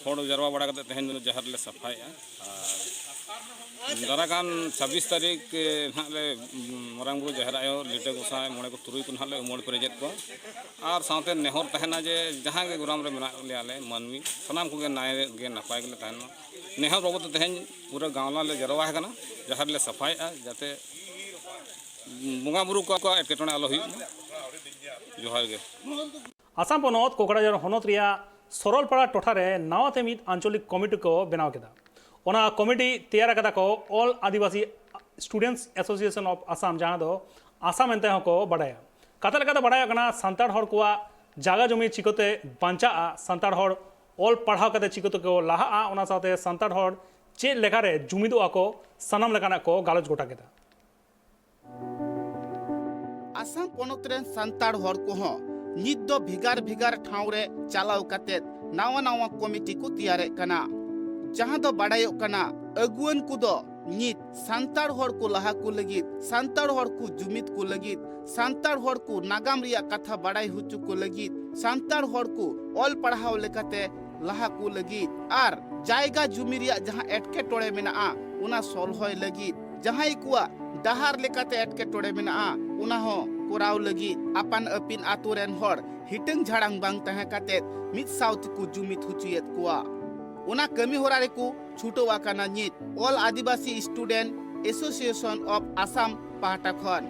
ᱦᱚᱲ ᱡᱟᱨᱣᱟ ᱵᱟᱲᱟ ᱠᱟᱛᱮ ᱛᱮᱦᱮᱧ ᱫᱚ ᱡᱟᱦᱮᱨ ᱞᱮ ᱥᱟᱯᱷᱟᱭᱮᱫᱼᱟ᱾ ᱟᱨ ᱫᱟᱨᱟᱭ ᱠᱟᱱ ᱪᱷᱟᱵᱵᱤᱥ ᱛᱟᱹᱨᱤᱠᱷ, ᱮ, ᱱᱟᱦᱟᱜ ᱞᱮ, ᱩᱢ, ᱢᱟᱨᱟᱝ ᱵᱩᱨᱩ, ᱡᱟᱦᱮᱨ ᱟᱭᱳ, ᱞᱤᱴᱟᱹ ᱜᱚᱸᱥᱟᱭ, ᱢᱚᱬᱮ ᱠᱚ ᱛᱩᱨᱩᱭ ᱠᱚ ᱱᱟᱦᱟᱜ ᱞᱮ ᱩᱢᱟᱹᱲ ᱯᱮᱨᱮᱡᱮᱫ ᱠᱚᱣᱟ᱾ ᱟᱨ ᱥᱟᱶᱛᱮ ᱱᱮᱦᱚᱨ ᱛᱟᱦᱮᱱᱟ ᱡᱮ ᱡᱟᱦᱟᱸ ᱜᱮ ᱜᱚᱨᱟᱢ ᱨᱮ ᱢᱮᱱᱟᱜ ᱞᱮᱭᱟ ᱞᱮ ᱢᱟᱹᱱᱢᱤ, ᱥᱟᱱᱟᱢ ᱠᱚᱜᱮ ᱱᱟᱭ ᱜᱮ ᱱᱟᱯᱟᱭ ᱜᱮᱞᱮ ᱛᱟᱦᱮᱱ ᱢᱟ᱾ ᱱᱮᱦᱚᱨ ᱵᱟᱵᱚᱫ ᱛᱮ ᱛᱮᱦᱮᱧ ᱯᱩᱨᱟᱹ ᱜᱟᱶᱞᱟ ᱞᱮ ᱡᱟᱨᱣᱟ ᱟᱠᱟᱱᱟ, ᱡᱟᱦᱮᱨ ᱞᱮ ᱥᱟᱯᱷᱟᱭᱮᱫᱼᱟ, ᱡᱟᱛᱮ ᱵᱚᱸᱜᱟ ᱵᱩᱨᱩ ᱠᱚᱣᱟᱜ ᱮᱴᱠᱮᱴᱚᱬᱮ ᱟᱞᱚ ᱦᱩᱭᱩᱜ ᱢᱟ᱾ ᱡᱚᱦᱟᱨ ᱜᱮ᱾ ᱟᱥᱟᱢ ᱯᱚᱱᱚᱛ ᱠᱳᱠᱲᱟᱡᱷᱚᱨ ᱦᱚᱱᱚᱛ ᱨᱮᱭᱟᱜ ᱥᱚᱨᱚᱞᱯᱟᱲᱟ ᱴᱚᱴᱷᱟ ᱨᱮ ᱱᱟᱣᱟ ᱛᱮ ᱢᱤᱫ ᱟᱧᱪᱚᱞᱤᱠ ᱠᱚᱢᱤᱴᱤ ᱠᱚ ᱵᱮᱱᱟᱣ ᱠᱮᱫᱟ᱾ ᱚᱱᱟ ᱠᱚᱢᱤᱴᱤ ᱛᱮᱭᱟᱨ ᱟᱠᱟᱫᱟ ᱠᱚ All Adivasi Students Association of Assam, ᱡᱟᱦᱟᱸ ᱫᱚ ᱟᱥᱟᱢ ᱢᱮᱱᱛᱮ ᱦᱚᱸᱠᱚ ᱵᱟᱰᱟᱭᱟ᱾ ᱠᱟᱛᱷᱟ ᱞᱮᱠᱟᱛᱮ ᱵᱟᱰᱟᱭᱚᱜ ᱠᱟᱱᱟ, ᱥᱟᱱᱛᱟᱲ ᱦᱚᱲ ᱠᱚᱣᱟᱜ ᱡᱟᱭᱜᱟ ᱡᱚᱢᱤ ᱪᱤᱠᱟᱹᱛᱮ ᱵᱟᱧᱪᱟᱜᱼᱟ, ᱥᱟᱱᱛᱟᱲ ᱦᱚᱲ ᱚᱞ ᱯᱟᱲᱦᱟᱣ ᱠᱟᱛᱮ ᱪᱤᱠᱟᱹ ᱛᱮᱠᱚ ᱞᱟᱦᱟᱜᱼᱟ, ᱚᱱᱟ ᱥᱟᱶᱛᱮ ᱥᱟᱱᱛᱟᱲ ᱦᱚᱲ ᱪᱮᱫ ᱞᱮᱠᱟᱨᱮ ᱡᱩᱢᱤᱫᱚᱜᱼᱟ ᱠᱚ, ᱥᱟᱱᱟᱢ ᱞᱮᱠᱟᱱᱟᱜ ᱠᱚ ᱜᱟᱞᱚᱪ ᱜᱚᱴᱟ ᱠᱮᱫᱟ᱾ ᱟᱥᱟᱢ ᱯᱚᱱᱚᱛ ᱨᱮᱱ ᱥᱟᱱᱛᱟᱲ ᱦᱚᱲ ᱠᱚᱦᱚᱸ ᱱᱤᱛ ᱫᱚ ᱵᱷᱮᱜᱟᱨ ᱵᱷᱮᱜᱟᱨ ᱴᱷᱟᱶ ᱨᱮ ᱪᱟᱞᱟᱣ ᱠᱟᱛᱮ ᱱᱟᱣᱟ ᱱᱟᱣᱟ ᱠᱚᱢᱤᱴᱤ ᱠᱚ ᱛᱮᱭᱟᱨᱮᱫ ᱠᱟᱱᱟ, ᱡᱟᱦᱟᱸ ᱫᱚ ᱵᱟᱰᱟᱭᱚᱜ ᱠᱟᱱᱟ ᱟᱹᱜᱩᱣᱟᱹᱱ ᱠᱚᱫᱚ ᱱᱤᱛ ᱥᱟᱱᱛᱟᱲ ᱦᱚᱲ ᱠᱚ ᱞᱟᱦᱟ ᱠᱚ ᱞᱟᱹᱜᱤᱫ, ᱥᱟᱱᱛᱟᱲ ᱦᱚᱲ ᱠᱚ ᱡᱩᱢᱤᱫ ᱠᱚ ᱞᱟᱹᱜᱤᱫ, ᱥᱟᱱᱛᱟᱲ ᱦᱚᱲ ᱠᱚ ᱱᱟᱜᱟᱢ ᱨᱮᱭᱟᱜ ᱠᱟᱛᱷᱟ ᱵᱟᱲᱟᱭ ᱦᱚᱪᱚ ᱠᱚ ᱞᱟᱹᱜᱤᱫ, ᱥᱟᱱᱛᱟᱲ ᱦᱚᱲ ᱠᱚ ᱚᱞ ᱯᱟᱲᱦᱟᱣ ᱞᱮᱠᱟᱛᱮ ᱞᱟᱦᱟ ᱠᱚ ᱞᱟᱹᱜᱤᱫ ᱟᱨ ᱡᱟᱭᱜᱟ ᱡᱩᱢᱤ ᱨᱮᱭᱟᱜ ᱡᱟᱦᱟᱸ ᱮᱴᱠᱮᱴᱚᱬᱮ ᱢᱮᱱᱟᱜᱼᱟ, ᱚᱱᱟ ᱥᱚᱞᱦᱚᱭ ᱞᱟᱹᱜᱤᱫ, ᱡᱟᱦᱟᱸᱭ ᱠᱚᱣᱟᱜ ᱰᱟᱦᱟᱨ ᱞᱮᱠᱟᱛᱮ ᱮᱴᱠᱮᱴᱚᱬᱮ ᱢᱮᱱᱟᱜᱼᱟ, ᱚᱱᱟ ᱦᱚᱸ ᱠᱚᱨᱟᱣ ᱞᱟᱹᱜᱤᱫ ᱟᱯᱟᱱ ᱟᱹᱯᱤᱱ ᱟᱛᱳ ᱨᱮᱱ ᱦᱚᱲ ᱦᱤᱴᱟᱹᱝ ᱡᱷᱟᱲᱟᱝ ᱵᱟᱝ ᱛᱟᱦᱮᱸ ᱠᱟᱛᱮ ᱢᱤᱫ ᱥᱟᱶ ᱛᱮᱠᱚ ᱡᱩᱢᱤᱫ ᱦᱚᱪᱚᱭᱮᱫ ᱠᱚᱣᱟ᱾ ᱚᱱᱟ ᱠᱟᱹᱢᱤ ᱦᱚᱨᱟ ᱨᱮᱠᱚ ᱪᱷᱩᱴᱟᱹᱣ ᱟᱠᱟᱱᱟ ᱱᱤᱛ All Adivasi Student Association of Assam ᱯᱟᱦᱴᱟ ᱠᱷᱚᱱ,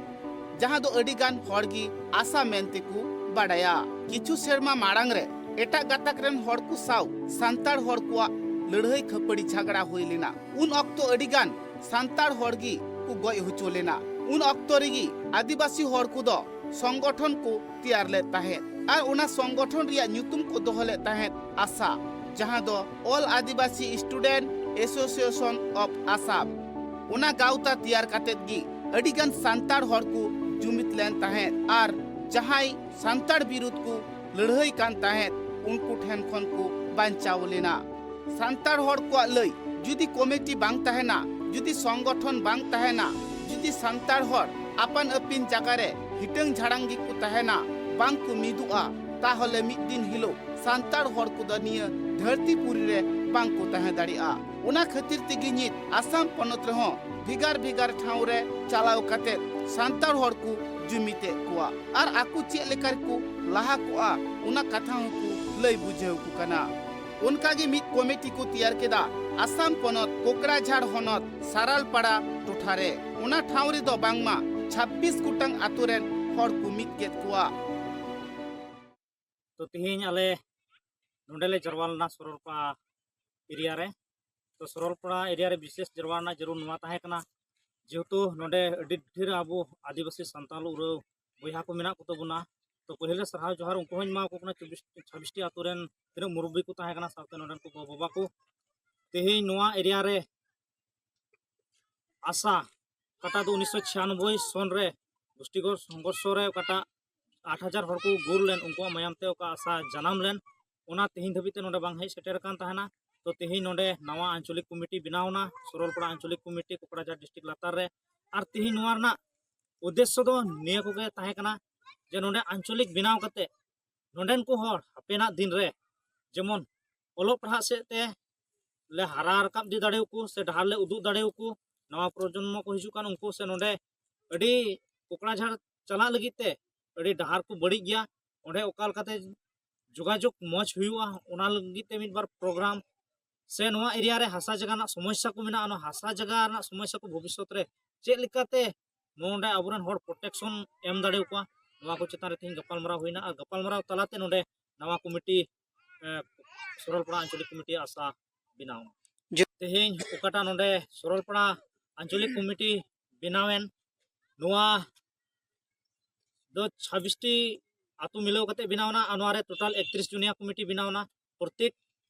ᱡᱟᱦᱟᱸ ᱫᱚ ᱟᱹᱰᱤ ᱜᱟᱱ ᱦᱚᱲ ᱜᱮ ᱟᱥᱟ ᱢᱮᱱ ᱛᱮᱠᱚ ᱵᱟᱰᱟᱭᱟ᱾ ᱠᱤᱪᱷᱩ ᱥᱮᱨᱢᱟ ᱢᱟᱲᱟᱝ ᱨᱮ ᱮᱴᱟᱜ ᱜᱟᱛᱟᱠ ᱨᱮᱱ ᱦᱚᱲ ᱠᱚ ᱥᱟᱶ ᱥᱟᱱᱛᱟᱲ ᱦᱚᱲ ᱠᱚᱣᱟᱜ ᱞᱟᱹᱲᱦᱟᱹᱭ ᱠᱷᱟᱹᱯᱟᱹᱲᱤ ᱡᱷᱟᱜᱽᱲᱟ ᱦᱩᱭ ᱞᱮᱱᱟ᱾ ᱩᱱ ᱚᱠᱛᱚ ᱟᱹᱰᱤ ᱜᱟᱱ ᱥᱟᱱᱛᱟᱲ ᱦᱚᱲ ᱜᱮ ᱠᱚ ᱜᱚᱡ ᱦᱚᱪᱚ ᱞᱮᱱᱟ᱾ ᱩᱱ ᱚᱠᱛᱚ ᱨᱮᱜᱮ ᱟᱹᱫᱤᱵᱟᱹᱥᱤ ᱦᱚᱲ ᱠᱚᱫᱚ ᱥᱚᱝᱜᱚᱴᱷᱚᱱ ᱠᱚ ᱛᱮᱭᱟᱨ ᱞᱮᱫ ᱛᱟᱦᱮᱸᱫ ᱟᱨ ᱚᱱᱟ ᱥᱚᱝᱜᱚᱴᱷᱚᱱ ᱨᱮᱭᱟᱜ ᱧᱩᱛᱩᱢ ᱠᱚ ᱫᱚᱦᱚ ᱞᱮᱫ ᱛᱟᱦᱮᱸᱫ ᱟᱥᱟ, ᱡᱟᱦᱟᱸ ᱫᱚ All Adivasi Student Association of Assam᱾ ᱚᱱᱟ ᱜᱟᱶᱛᱟ ᱛᱮᱭᱟᱨ ᱠᱟᱛᱮᱫ ᱜᱮ ᱟᱹᱰᱤ ᱜᱟᱱ ᱥᱟᱱᱛᱟᱲ ᱦᱚᱲ ᱠᱚ ᱡᱩᱢᱤᱫ ᱞᱮᱱ ᱛᱟᱦᱮᱸᱫ ᱟᱨ ᱡᱟᱦᱟᱸᱭ ᱥᱟᱱᱛᱟᱲ ᱵᱤᱨᱩᱫᱷ ᱠᱚ ᱞᱟᱹᱲᱦᱟᱹᱭ ᱠᱟᱱ ᱛᱟᱦᱮᱸᱫ, ᱩᱱᱠᱩ ᱴᱷᱮᱱ ᱠᱷᱚᱱ ᱠᱚ ᱵᱟᱧᱪᱟᱣ ᱞᱮᱱᱟ᱾ ᱥᱟᱱᱛᱟᱲ ᱦᱚᱲ ᱠᱚᱣᱟᱜ ᱞᱟᱹᱭ, ᱡᱩᱫᱤ ᱠᱚᱢᱤᱴᱤ ᱵᱟᱝ ᱛᱟᱦᱮᱱᱟ, ᱡᱩᱫᱤ ᱥᱚᱝᱜᱚᱴᱷᱚᱱ ᱵᱟᱝ ᱛᱟᱦᱮᱱᱟ, ᱡᱩᱫᱤ ᱥᱟᱱᱛᱟᱲ ᱦᱚᱲ ᱟᱯᱟᱱ ᱟᱹᱯᱤᱱ ᱡᱟᱭᱜᱟ ᱨᱮ ᱦᱤᱴᱟᱹᱝ ᱡᱷᱟᱲᱟᱝ ᱜᱮᱠᱚ ᱛᱟᱦᱮᱱᱟ, ᱵᱟᱝ ᱠᱚ ᱢᱤᱫᱚᱜᱼᱟ, ᱛᱟᱦᱚᱞᱮ ᱢᱤᱫ ᱫᱤᱱ ᱦᱤᱞᱳᱜ ᱥᱟᱱᱛᱟᱲ ᱦᱚᱲ ᱠᱚᱫᱚ ᱱᱤᱭᱟᱹ ᱫᱷᱟᱹᱨᱛᱤ ᱯᱩᱨᱤ ᱨᱮ ᱵᱟᱝ ᱠᱚ ᱛᱟᱦᱮᱸ ᱫᱟᱲᱮᱭᱟᱜᱼᱟ᱾ ᱚᱱᱟ ᱠᱷᱟᱹᱛᱤᱨ ᱛᱮᱜᱮ ᱱᱤᱛ ᱟᱥᱟᱢ ᱯᱚᱱᱚᱛ ᱨᱮᱦᱚᱸ ᱵᱷᱮᱜᱟᱨ ᱵᱷᱮᱜᱟᱨ ᱴᱷᱟᱶ ᱨᱮ ᱪᱟᱞᱟᱣ ᱠᱟᱛᱮ ᱥᱟᱱᱛᱟᱲ ᱦᱚᱲ ᱠᱚ ᱡᱩᱢᱤᱫᱮᱫ ᱠᱚᱣᱟ ᱟᱨ ᱟᱠᱚ ᱪᱮᱫ ᱞᱮᱠᱟ ᱨᱮᱠᱚ ᱞᱟᱦᱟ ᱠᱚᱜᱼᱟ, ᱚᱱᱟ ᱠᱟᱛᱷᱟ ᱦᱚᱸᱠᱚ ᱞᱟᱹᱭ ᱵᱩᱡᱷᱟᱹᱣ ᱠᱚ ᱠᱟᱱᱟ᱾ ᱚᱱᱠᱟ ᱜᱮ ᱢᱤᱫ ᱠᱚᱢᱤᱴᱤ ᱠᱚ ᱛᱮᱭᱟᱨ ᱠᱮᱫᱟ ᱟᱥᱟᱢ ᱯᱚᱱᱚᱛ ᱠᱳᱠᱲᱟᱡᱷᱟᱲ ᱦᱚᱱᱚᱛ ᱥᱟᱨᱟᱞᱯᱟᱲᱟ ᱴᱚᱴᱷᱟ ᱨᱮ᱾ ᱚᱱᱟ ᱴᱷᱟᱶ ᱨᱮᱫᱚ ᱵᱟᱝᱢᱟ ᱪᱷᱟᱵᱵᱤᱥ ᱜᱚᱴᱟᱝ ᱟᱛᱳ ᱨᱮᱱ ᱦᱚᱲ ᱠᱚ ᱢᱤᱫ ᱠᱮᱫ ᱠᱚᱣᱟ᱾ ᱛᱚ ᱛᱮᱦᱮᱧ ᱟᱞᱮ ᱱᱚᱰᱮ ᱞᱮ ᱡᱟᱨᱣᱟ ᱞᱮᱱᱟ ᱥᱚᱨᱚᱞᱯᱟᱲᱟ ᱮᱨᱤᱭᱟ ᱨᱮ᱾ ᱛᱚ ᱥᱚᱨᱚᱞᱯᱟᱲᱟ ᱮᱨᱤᱭᱟ ᱨᱮ ᱵᱤᱥᱮᱥ ᱡᱟᱨᱣᱟ ᱨᱮᱱᱟᱜ ᱡᱟᱹᱨᱩᱲ ᱱᱚᱣᱟ ᱛᱟᱦᱮᱸ ᱠᱟᱱᱟ, ᱡᱮᱦᱮᱛᱩ ᱱᱚᱰᱮ ᱟᱹᱰᱤ ᱰᱷᱮᱨ ᱟᱵᱚ ᱟᱹᱫᱤᱵᱟᱹᱥᱤ ᱥᱟᱱᱛᱟᱲ ᱩᱨᱟᱹᱣ ᱵᱚᱭᱦᱟ ᱠᱚ ᱢᱮᱱᱟᱜ ᱠᱚ ᱛᱟᱵᱚᱱᱟ᱾ ᱛᱚ ᱯᱟᱹᱦᱤᱞ ᱨᱮ ᱥᱟᱨᱦᱟᱣ ᱡᱚᱦᱟᱨ ᱩᱱᱠᱩ ᱦᱚᱸᱧ ᱮᱢᱟ ᱠᱚ ᱠᱟᱱᱟ, ᱪᱚᱵᱵᱤᱥ ᱪᱷᱟᱵᱵᱤᱥ ᱴᱤ ᱟᱛᱳ ᱨᱮᱱ ᱛᱤᱱᱟᱹᱜ ᱢᱩᱨᱩᱵᱵᱤ ᱠᱚ ᱛᱟᱦᱮᱸ ᱠᱟᱱᱟ, ᱥᱟᱶᱛᱮ ᱱᱚᱰᱮᱱ ᱠᱚ ᱜᱚ ᱵᱟᱵᱟ ᱠᱚ᱾ ᱛᱮᱦᱮᱧ ᱱᱚᱣᱟ ᱮᱨᱤᱭᱟ ᱨᱮ ᱟᱥᱟ, ᱚᱠᱟᱴᱟᱜ ᱫᱚ ᱩᱱᱤᱥᱥᱚ ᱪᱷᱤᱭᱟᱱᱚᱵᱵᱳᱭ ᱥᱚᱱ ᱨᱮ ᱜᱩᱥᱴᱤᱜᱚᱲ ᱥᱚᱝᱜᱷᱚᱨᱥᱚ ᱨᱮ ᱚᱠᱟᱴᱟᱜ ᱟᱴ ᱦᱟᱡᱟᱨ ᱦᱚᱲ ᱠᱚ ᱜᱩᱨ ᱞᱮᱱ, ᱩᱱᱠᱩᱣᱟᱜ ᱢᱟᱭᱟᱢ ᱛᱮ ᱚᱠᱟ ᱟᱥᱟ ᱡᱟᱱᱟᱢ ᱞᱮᱱ, ᱚᱱᱟ ᱛᱮᱦᱮᱧ ᱫᱷᱟᱹᱵᱤᱡ ᱛᱮ ᱱᱚᱰᱮ ᱵᱟᱝ ᱦᱮᱡ ᱥᱮᱴᱮᱨ ᱟᱠᱟᱱ ᱛᱟᱦᱮᱱᱟ᱾ ᱛᱚ ᱛᱮᱦᱮᱧ ᱱᱚᱰᱮ ᱱᱟᱣᱟ ᱟᱧᱪᱚᱞᱤᱠ ᱠᱚᱢᱤᱴᱤ ᱵᱮᱱᱟᱣ ᱮᱱᱟ, ᱥᱚᱨᱚᱞᱯᱟᱲᱟ ᱟᱧᱪᱚᱞᱤᱠ ᱠᱚᱢᱤᱴᱤ ᱠᱳᱠᱲᱟᱡᱷᱟᱲ ᱰᱤᱥᱴᱨᱤᱠᱴ ᱞᱟᱛᱟᱨ ᱨᱮ᱾ ᱟᱨ ᱛᱮᱦᱮᱧ ᱱᱚᱣᱟ ᱨᱮᱱᱟᱜ ᱩᱫᱽᱫᱮᱥᱥᱚ ᱫᱚ ᱱᱤᱭᱟᱹ ᱠᱚᱜᱮ ᱛᱟᱦᱮᱸ ᱠᱟᱱᱟ ᱡᱮ ᱱᱚᱰᱮ ᱟᱧᱪᱚᱞᱤᱠ ᱵᱮᱱᱟᱣ ᱠᱟᱛᱮ ᱱᱚᱰᱮᱱ ᱠᱚ ᱦᱚᱲ ᱦᱟᱯᱮᱱᱟᱜ ᱫᱤᱱ ᱨᱮ ᱡᱮᱢᱚᱱ ᱚᱞᱚᱜ ᱯᱟᱲᱦᱟᱜ ᱥᱮᱫ ᱛᱮ ᱞᱮ ᱦᱟᱨᱟ ᱨᱟᱠᱟᱵ ᱤᱫᱤ ᱫᱟᱲᱮᱭᱟᱠᱚ ᱥᱮ ᱰᱟᱦᱟᱨ ᱞᱮ ᱩᱫᱩᱜ ᱫᱟᱲᱮᱭᱟᱠᱚ, ᱱᱟᱣᱟ ᱯᱨᱚᱡᱚᱱᱢᱚ ᱠᱚ ᱦᱤᱡᱩᱜ ᱠᱟᱱ ᱩᱱᱠᱩ ᱥᱮ ᱱᱚᱰᱮ ᱟᱹᱰᱤ ᱠᱚᱠᱲᱟᱡᱷᱟᱲ ᱪᱟᱞᱟᱜ ᱞᱟᱹᱜᱤᱫ ᱛᱮ ᱟᱹᱰᱤ ᱰᱟᱦᱟᱨ ᱠᱚ ᱵᱟᱹᱲᱤᱡ ᱜᱮᱭᱟ, ᱚᱸᱰᱮ ᱚᱠᱟ ᱞᱮᱠᱟᱛᱮ ᱡᱳᱜᱟᱡᱳᱜᱽ ᱢᱚᱡᱽ ᱦᱩᱭᱩᱜᱼᱟ, ᱚᱱᱟ ᱞᱟᱹᱜᱤᱫ ᱛᱮ ᱢᱤᱫ ᱵᱟᱨ ᱯᱨᱳᱜᱨᱟᱢ ᱥᱮ ᱱᱚᱣᱟ ᱮᱨᱤᱭᱟ ᱨᱮ ᱦᱟᱥᱟ ᱡᱟᱭᱜᱟ ᱨᱮᱱᱟᱜ ᱥᱚᱢᱚᱥᱥᱟ ᱠᱚ ᱢᱮᱱᱟᱜᱼᱟ, ᱚᱱᱟ ᱦᱟᱥᱟ ᱡᱟᱭᱜᱟ ᱨᱮᱱᱟᱜ ᱥᱚᱢᱚᱥᱥᱟ ᱠᱚ ᱵᱷᱚᱵᱤᱥᱥᱚᱛ ᱨᱮ ᱪᱮᱫ ᱞᱮᱠᱟᱛᱮ ᱱᱚᱰᱮ ᱟᱵᱚᱨᱮᱱ ᱦᱚᱲ ᱯᱨᱚᱴᱮᱠᱥᱚᱱ ᱮᱢ ᱫᱟᱲᱮᱭᱟᱠᱚᱣᱟ, ᱱᱚᱣᱟ ᱠᱚ ᱪᱮᱛᱟᱱ ᱨᱮ ᱛᱮᱦᱮᱧ ᱜᱟᱯᱟᱞᱢᱟᱨᱟᱣ ᱦᱩᱭᱱᱟ᱾ ᱟᱨ ᱜᱟᱯᱟᱞᱢᱟᱨᱟᱣ ᱛᱟᱞᱟᱛᱮ ᱱᱚᱰᱮ ᱱᱟᱣᱟ ᱠᱚᱢᱤᱴᱤ, ᱮ, ᱥᱚᱨᱚᱞᱯᱟᱲᱟ ᱟᱧᱪᱚᱞᱤᱠ ᱠᱚᱢᱤᱴᱤ ᱟᱥᱟ ᱵᱮᱱᱟᱣ ᱮᱱᱟ᱾ ᱡᱚ- ᱛᱮᱦᱮᱧ ᱚᱠᱟᱴᱟᱜ ᱱᱚᱰᱮ ᱥᱚᱨᱚᱞᱯᱟᱲᱟ ᱟᱧᱪᱚᱞᱤᱠ ᱠᱚᱢᱤᱴᱤ ᱵᱮᱱᱟᱣᱮᱱ, ᱱᱚᱣᱟ ᱫᱚ ᱪᱷᱟᱵᱵᱤᱥ ᱴᱤ ᱟᱛᱳ ᱢᱤᱞᱟᱹᱣ ᱠᱟᱛᱮ ᱵᱮᱱᱟᱣ ᱮᱱᱟ᱾ ᱟᱨ ᱱᱚᱣᱟ ᱨᱮ ᱴᱳᱴᱟᱞ ᱮᱠᱛᱨᱤᱥ ᱡᱚᱱᱤᱭᱟ ᱠᱚᱢᱤᱴᱤ ᱵᱮᱱᱟᱣ ᱮᱱᱟ᱾ ᱯᱨᱚᱛᱮᱠ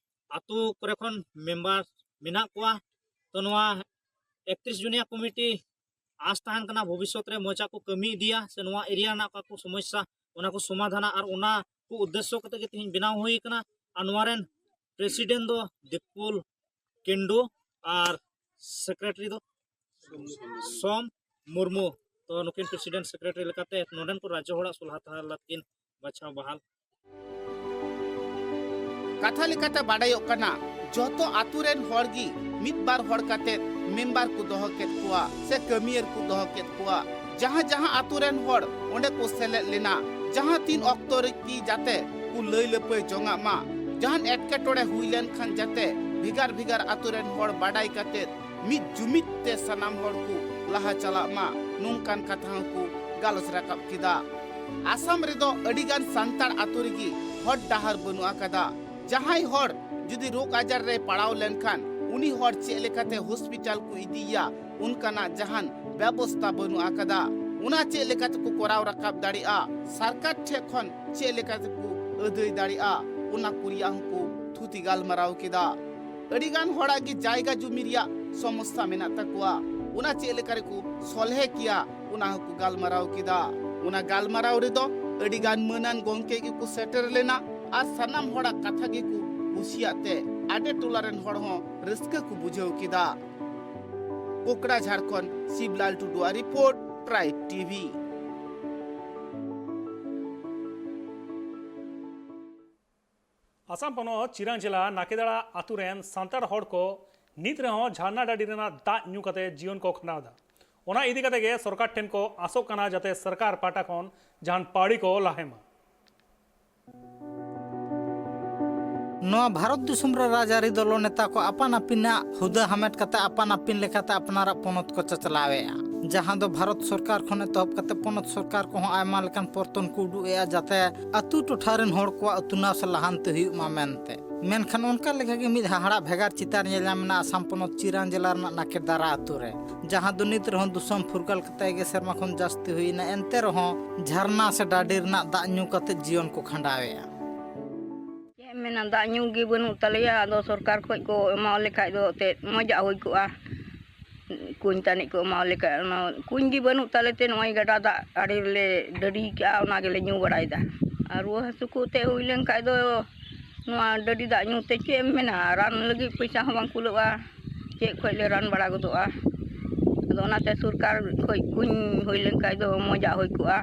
ᱟᱛᱳ ᱠᱚᱨᱮ ᱠᱷᱚᱱ ᱢᱮᱢᱵᱟᱨ ᱢᱮᱱᱟᱜ ᱠᱚᱣᱟ᱾ ᱛᱚ, ᱱᱚᱣᱟ ᱮᱠᱛᱨᱤᱥ ᱡᱚᱱᱤᱭᱟ ᱠᱚᱢᱤᱴᱤ ᱟᱥ ᱛᱟᱦᱮᱱ ᱠᱟᱱᱟ ᱵᱷᱚᱵᱤᱥᱥᱚᱛ ᱨᱮ ᱢᱚᱡᱽ ᱟᱜ ᱠᱚ ᱠᱟᱹᱢᱤ ᱤᱫᱤᱭᱟ, ᱥᱮ ᱱᱚᱣᱟ ᱮᱨᱤᱭᱟ ᱨᱮᱱᱟᱜ ᱚᱠᱟ ᱠᱚ ᱥᱚᱢᱚᱥᱥᱟ, ᱚᱱᱟ ᱠᱚ ᱥᱚᱢᱟᱫᱷᱟᱱᱟ᱾ ᱟᱨ ᱚᱱᱟ ᱠᱚ ᱩᱫᱽᱫᱮᱥᱥᱚ ᱠᱟᱛᱮ ᱜᱮ ᱛᱮᱦᱮᱧ ᱵᱮᱱᱟᱣ ᱦᱩᱭ ᱠᱟᱱᱟ᱾ ᱟᱨ ᱱᱚᱣᱟ ᱨᱮᱱ ᱯᱨᱮᱥᱤᱰᱮᱱᱴ ᱫᱚ ᱫᱤᱯᱩᱞ ᱠᱮᱱᱰᱳ ᱟᱨ ᱥᱮᱠᱨᱮᱴᱟᱨᱤ ᱫᱚ ᱥᱚᱢ ᱢᱩᱨᱢᱩ᱾ ᱛᱚ, ᱱᱩᱠᱤᱱ ᱯᱨᱮᱥᱤᱰᱮᱱᱴ ᱥᱮᱠᱨᱮᱴᱟᱨᱤ ᱞᱮᱠᱟᱛᱮ ᱱᱚᱰᱮᱱ ᱠᱚ ᱨᱟᱡᱽᱡᱚ ᱦᱚᱲᱟᱜ ᱥᱚᱞᱦᱟ ᱛᱟᱞᱟᱛᱮ ᱠᱤᱱ ᱵᱟᱪᱷᱟᱣ ᱵᱟᱦᱟᱞ᱾ ᱠᱟᱛᱷᱟ ᱞᱮᱠᱟᱛᱮ ᱵᱟᱰᱟᱭᱚᱜ ᱠᱟᱱᱟ, ᱡᱚᱛᱚ ᱟᱛᱳ ᱨᱮᱱ ᱦᱚᱲ ᱜᱮ ᱢᱤᱫ ᱵᱟᱨ ᱦᱚᱲ ᱠᱟᱛᱮ ᱢᱮᱢᱵᱟᱨ ᱠᱚ ᱫᱚᱦᱚ ᱠᱮᱫ ᱠᱚᱣᱟ ᱥᱮ ᱠᱟᱹᱢᱤᱭᱟᱹᱨ ᱠᱚ ᱫᱚᱦᱚ ᱠᱮᱫ ᱠᱚᱣᱟ᱾ ᱡᱟᱦᱟᱸ ᱡᱟᱦᱟᱸ ᱟᱛᱳ ᱨᱮᱱ ᱦᱚᱲ ᱚᱸᱰᱮ ᱠᱚ ᱥᱮᱞᱮᱫ ᱞᱮᱱᱟ, ᱡᱟᱦᱟᱸ ᱛᱤᱱ ᱚᱠᱛᱚ ᱨᱮᱜᱮ ᱡᱟᱛᱮ ᱠᱚ ᱞᱟᱹᱭ ᱞᱟᱹᱯᱟᱹᱭ ᱡᱚᱝᱟᱜ ᱢᱟ, ᱡᱟᱦᱟᱱ ᱮᱴᱠᱮᱴᱚᱬᱮ ᱦᱩᱭ ᱞᱮᱱᱠᱷᱟᱱ ᱡᱟᱛᱮ ᱵᱷᱮᱜᱟᱨ ᱵᱷᱮᱜᱟᱨ ᱟᱛᱳ ᱨᱮᱱ ᱦᱚᱲ ᱵᱟᱰᱟᱭ ᱠᱟᱛᱮ ᱢᱤᱫ ᱡᱩᱢᱤᱫ ᱛᱮ ᱥᱟᱱᱟᱢ ᱦᱚᱲ ᱠᱚ ᱞᱟᱦᱟ ᱪᱟᱞᱟᱜ ᱢᱟ, ᱱᱚᱝᱠᱟᱱ ᱠᱟᱛᱷᱟ ᱦᱚᱸᱠᱚ ᱜᱟᱞᱚᱪ ᱨᱟᱠᱟᱵ ᱠᱮᱫᱟ᱾ ᱟᱥᱟᱢ ᱨᱮᱫᱚ ᱟᱹᱰᱤᱜᱟᱱ ᱥᱟᱱᱛᱟᱲ ᱟᱛᱳ ᱨᱮᱜᱮ ᱦᱚᱨ ᱰᱟᱦᱟᱨ ᱵᱟᱹᱱᱩᱜ ᱟᱠᱟᱫᱟ᱾ ᱡᱟᱦᱟᱸᱭ ᱦᱚᱲ ᱡᱩᱫᱤ ᱨᱳᱜᱽ ᱟᱡᱟᱨ ᱨᱮ ᱯᱟᱲᱟᱣ ᱞᱮᱱᱠᱷᱟᱱ ᱩᱱᱤ ᱦᱚᱲ ᱪᱮᱫ ᱞᱮᱠᱟᱛᱮ ᱦᱚᱥᱯᱤᱴᱟᱞ ᱠᱚ ᱤᱫᱤᱭᱮᱭᱟ, ᱚᱱᱠᱟᱱᱟᱜ ᱡᱟᱦᱟᱱ ᱵᱮᱵᱚᱥᱛᱟ ᱵᱟᱹᱱᱩᱜ ᱟᱠᱟᱫᱟ᱾ ᱚᱱᱟ ᱪᱮᱫ ᱞᱮᱠᱟ ᱛᱮᱠᱚ ᱠᱚᱨᱟᱣ ᱨᱟᱠᱟᱵ ᱫᱟᱲᱮᱭᱟᱜᱼᱟ, ᱥᱚᱨᱠᱟᱨ ᱴᱷᱮᱱ ᱠᱷᱚᱱ ᱪᱮᱫ ᱞᱮᱠᱟ ᱛᱮᱠᱚ ᱟᱹᱫᱟᱹᱭ ᱫᱟᱲᱮᱭᱟᱜᱼᱟ, ᱚᱱᱟ ᱠᱚ ᱨᱮᱭᱟᱜ ᱦᱚᱸᱠᱚ ᱛᱷᱩᱛᱤ ᱜᱟᱞᱢᱟᱨᱟᱣ ᱠᱮᱫᱟ᱾ ᱟᱹᱰᱤᱜᱟᱱ ᱦᱚᱲᱟᱜ ᱜᱮ ᱡᱟᱭᱜᱟ ᱡᱩᱢᱤ ᱨᱮᱭᱟᱜ ᱥᱚᱢᱚᱥᱥᱟ ᱢᱮᱱᱟᱜ ᱛᱟᱠᱚᱣᱟ, ᱚᱱᱟ ᱪᱮᱫ ᱞᱮᱠᱟ ᱨᱮᱠᱚ ᱥᱚᱞᱦᱮ ᱠᱮᱭᱟ, ᱚᱱᱟ ᱦᱚᱸᱠᱚ ᱜᱟᱞᱢᱟᱨᱟᱣ ᱠᱮᱫᱟ᱾ ᱚᱱᱟ ᱜᱟᱞᱢᱟᱨᱟᱣ ᱨᱮᱫᱚ ᱟᱹᱰᱤᱜᱟᱱ ᱢᱟᱹᱱᱟᱱ ᱜᱚᱢᱠᱮ ᱜᱮᱠᱚ ᱥᱮᱴᱮᱨ ᱞᱮᱱᱟ ᱟᱨ ᱥᱟᱱᱟᱢ ᱦᱚᱲᱟᱜ ᱠᱟᱛᱷᱟ ᱜᱮᱠᱚ ᱠᱩᱥᱤᱭᱟᱜ ᱛᱮ ᱟᱰᱮ ᱴᱚᱞᱟ ᱨᱮᱱ ᱦᱚᱲ ᱦᱚᱸ ᱨᱟᱹᱥᱠᱟᱹ ᱠᱚ ᱵᱩᱡᱷᱟᱹᱣ ᱠᱮᱫᱟ᱾ ᱠᱚᱠᱲᱟᱡᱷᱟᱲ ᱠᱷᱚᱱ ᱥᱤᱵᱞᱟᱞ ᱴᱩᱰᱩᱣᱟᱜ ᱨᱤᱯᱳᱨᱴ, ᱴᱨᱟᱭᱤᱵᱽ ᱴᱤᱵᱷᱤ᱾ ᱟᱥᱟᱢ ᱯᱚᱱᱚᱛ ᱪᱤᱨᱟᱝ ᱡᱮᱞᱟ ᱱᱟᱠᱮᱫᱟᱲᱟ ᱟᱛᱳ ᱨᱮᱱ ᱥᱟᱱᱛᱟᱲ ᱦᱚᱲ ᱠᱚ ᱱᱤᱛ ᱨᱮᱦᱚᱸ ᱡᱷᱟᱨᱱᱟ ᱰᱟᱹᱰᱤ ᱨᱮᱱᱟᱜ ᱫᱟᱜ ᱧᱩ ᱠᱟᱛᱮ ᱡᱤᱭᱚᱱ ᱠᱚ ᱠᱷᱟᱸᱰᱟᱣ ᱮᱫᱟ᱾ ᱚᱱᱟ ᱤᱫᱤ ᱠᱟᱛᱮ ᱜᱮ ᱥᱚᱨᱠᱟᱨ ᱴᱷᱮᱱ ᱠᱚ ᱟᱥᱚᱜ ᱠᱟᱱᱟ, ᱡᱟᱛᱮ ᱥᱚᱨᱠᱟᱨ ᱯᱟᱦᱴᱟ ᱠᱷᱚᱱ ᱡᱟᱦᱟᱱ ᱯᱟᱹᱣᱲᱤ ᱠᱚ ᱞᱟᱦᱮ ᱢᱟ᱾ ᱱᱚᱣᱟ ᱵᱷᱟᱨᱚᱛ ᱫᱤᱥᱚᱢ ᱨᱮ ᱨᱟᱡᱽᱟᱹᱨᱤ ᱫᱚᱞᱚ ᱱᱮᱛᱟ ᱠᱚ ᱟᱯᱟᱱ ᱟᱹᱯᱤᱱᱟᱜ ᱦᱩᱫᱟᱹ ᱦᱟᱢᱮᱴ ᱠᱟᱛᱮ ᱟᱯᱟᱱ ᱟᱹᱯᱤᱱ ᱞᱮᱠᱟᱛᱮ ᱟᱯᱱᱟᱨᱟᱜ ᱯᱚᱱᱚᱛ ᱠᱚ ᱪᱟᱪᱞᱟᱣᱮᱫᱼᱟ, ᱡᱟᱦᱟᱸ ᱫᱚ ᱵᱷᱟᱨᱚᱛ ᱥᱚᱨᱠᱟᱨ ᱠᱷᱚᱱ ᱮᱛᱚᱦᱚᱵ ᱠᱟᱛᱮ ᱯᱚᱱᱚᱛ ᱥᱚᱨᱠᱟᱨ ᱠᱚᱦᱚᱸ ᱟᱭᱢᱟ ᱞᱮᱠᱟᱱ ᱯᱚᱨᱛᱚᱱ ᱠᱚ ᱩᱰᱩᱠᱮᱫᱼᱟ, ᱡᱟᱛᱮ ᱟᱹᱛᱩ ᱴᱚᱴᱷᱟ ᱨᱮᱱ ᱦᱚᱲ ᱠᱚᱣᱟᱜ ᱩᱛᱱᱟᱹᱣ ᱥᱮ ᱞᱟᱦᱟᱱᱛᱤ ᱦᱩᱭᱩᱜ ᱢᱟ ᱢᱮᱱᱛᱮ᱾ ᱢᱮᱱᱠᱷᱟᱱ ᱚᱱᱠᱟ ᱞᱮᱠᱟᱜᱮ ᱢᱤᱫ ᱦᱟᱦᱟᱲᱟᱜ ᱵᱷᱮᱜᱟᱨ ᱪᱤᱛᱟᱹᱨ ᱧᱮᱞ ᱧᱟᱢ ᱮᱱᱟ ᱟᱥᱟᱢ ᱯᱚᱱᱚᱛ ᱪᱤᱨᱟᱝ ᱡᱮᱞᱟ ᱨᱮᱱᱟᱜ ᱱᱟᱠᱮᱫᱟᱨᱟ ᱟᱹᱛᱩ ᱨᱮ, ᱡᱟᱦᱟᱸ ᱫᱚ ᱱᱤᱛ ᱨᱮᱦᱚᱸ ᱫᱩᱥᱚᱢ ᱯᱷᱩᱨᱜᱟᱹᱞ ᱠᱟᱛᱮ ᱜᱮ ᱥᱮᱨᱢᱟ ᱠᱷᱚᱱ ᱡᱟᱹᱥᱛᱤ ᱦᱩᱭᱮᱱᱟ, ᱮᱱᱛᱮ ᱨᱮᱦᱚᱸ ᱡᱷᱟᱨᱱᱟ ᱥᱮ ᱰᱟᱹᱰᱤ ᱨᱮᱱᱟᱜ ᱫᱟᱜ ᱧᱩ ᱠᱟᱛᱮ ᱡᱤᱭᱚᱱ ᱠᱚ ᱠᱷᱟᱸᱰᱟᱣᱮᱫᱼᱟ᱾ ᱪᱮᱫ ᱮᱢ ᱢᱮᱱᱟ, ᱫᱟᱜ ᱧᱩ ᱜᱮ ᱵᱟᱹᱱᱩᱜ ᱛᱟᱞᱮᱭᱟ᱾ ᱟᱫᱚ ᱥᱚᱨᱠᱟᱨ ᱠᱷᱚᱡ ᱠᱚ ᱮᱢᱟᱣ ᱞᱮᱠᱷᱟᱡ ᱫᱚ ᱮᱱᱛᱮᱫ ᱢᱚᱡᱟᱜ ᱦᱩᱭ ᱠᱚᱜᱼᱟ᱾ ᱠᱩᱧ ᱛᱟᱹᱱᱤᱡ ᱠᱚ ᱮᱢᱟᱣ ᱞᱮᱠᱷᱟᱡ, ᱚᱱᱟ ᱠᱩᱧ ᱜᱮ ᱵᱟᱹᱱᱩᱜ ᱛᱟᱞᱮ ᱛᱮ ᱱᱚᱜᱼᱚᱭ ᱜᱟᱰᱟ ᱫᱟᱜ ᱟᱲᱮ ᱨᱮᱞᱮ ᱰᱟᱹᱰᱤ ᱠᱟᱜᱼᱟ, ᱚᱱᱟ ᱜᱮᱞᱮ ᱧᱩ ᱵᱟᱲᱟᱭᱮᱫᱟ᱾ ᱟᱨ ᱨᱩᱣᱟᱹ ᱦᱟᱹᱥᱩ ᱠᱚ ᱮᱱᱛᱮᱫ ᱦᱩᱭ ᱞᱮᱱ ᱠᱷᱟᱡ ᱫᱚ ᱱᱚᱣᱟ ᱰᱟᱹᱰᱤ ᱫᱟᱜ ᱧᱩ ᱛᱮ ᱪᱮᱫ ᱮᱢ ᱢᱮᱱᱟ, ᱨᱟᱱ ᱞᱟᱹᱜᱤᱫ ᱯᱚᱭᱥᱟ ᱦᱚᱸ ᱵᱟᱝ ᱠᱩᱞᱟᱹᱜᱼᱟ, ᱪᱮᱫ ᱠᱷᱚᱡ ᱞᱮ ᱨᱟᱱ ᱵᱟᱲᱟ ᱜᱚᱫᱚᱜᱼᱟ᱾ ᱟᱫᱚ ᱚᱱᱟᱛᱮ ᱥᱚᱨᱠᱟᱨ ᱠᱷᱚᱡ ᱠᱩᱧ ᱦᱩᱭ ᱞᱮᱱ ᱠᱷᱟᱡ ᱫᱚ ᱢᱚᱡᱟᱜ ᱦᱩᱭ ᱠᱚᱜᱼᱟ᱾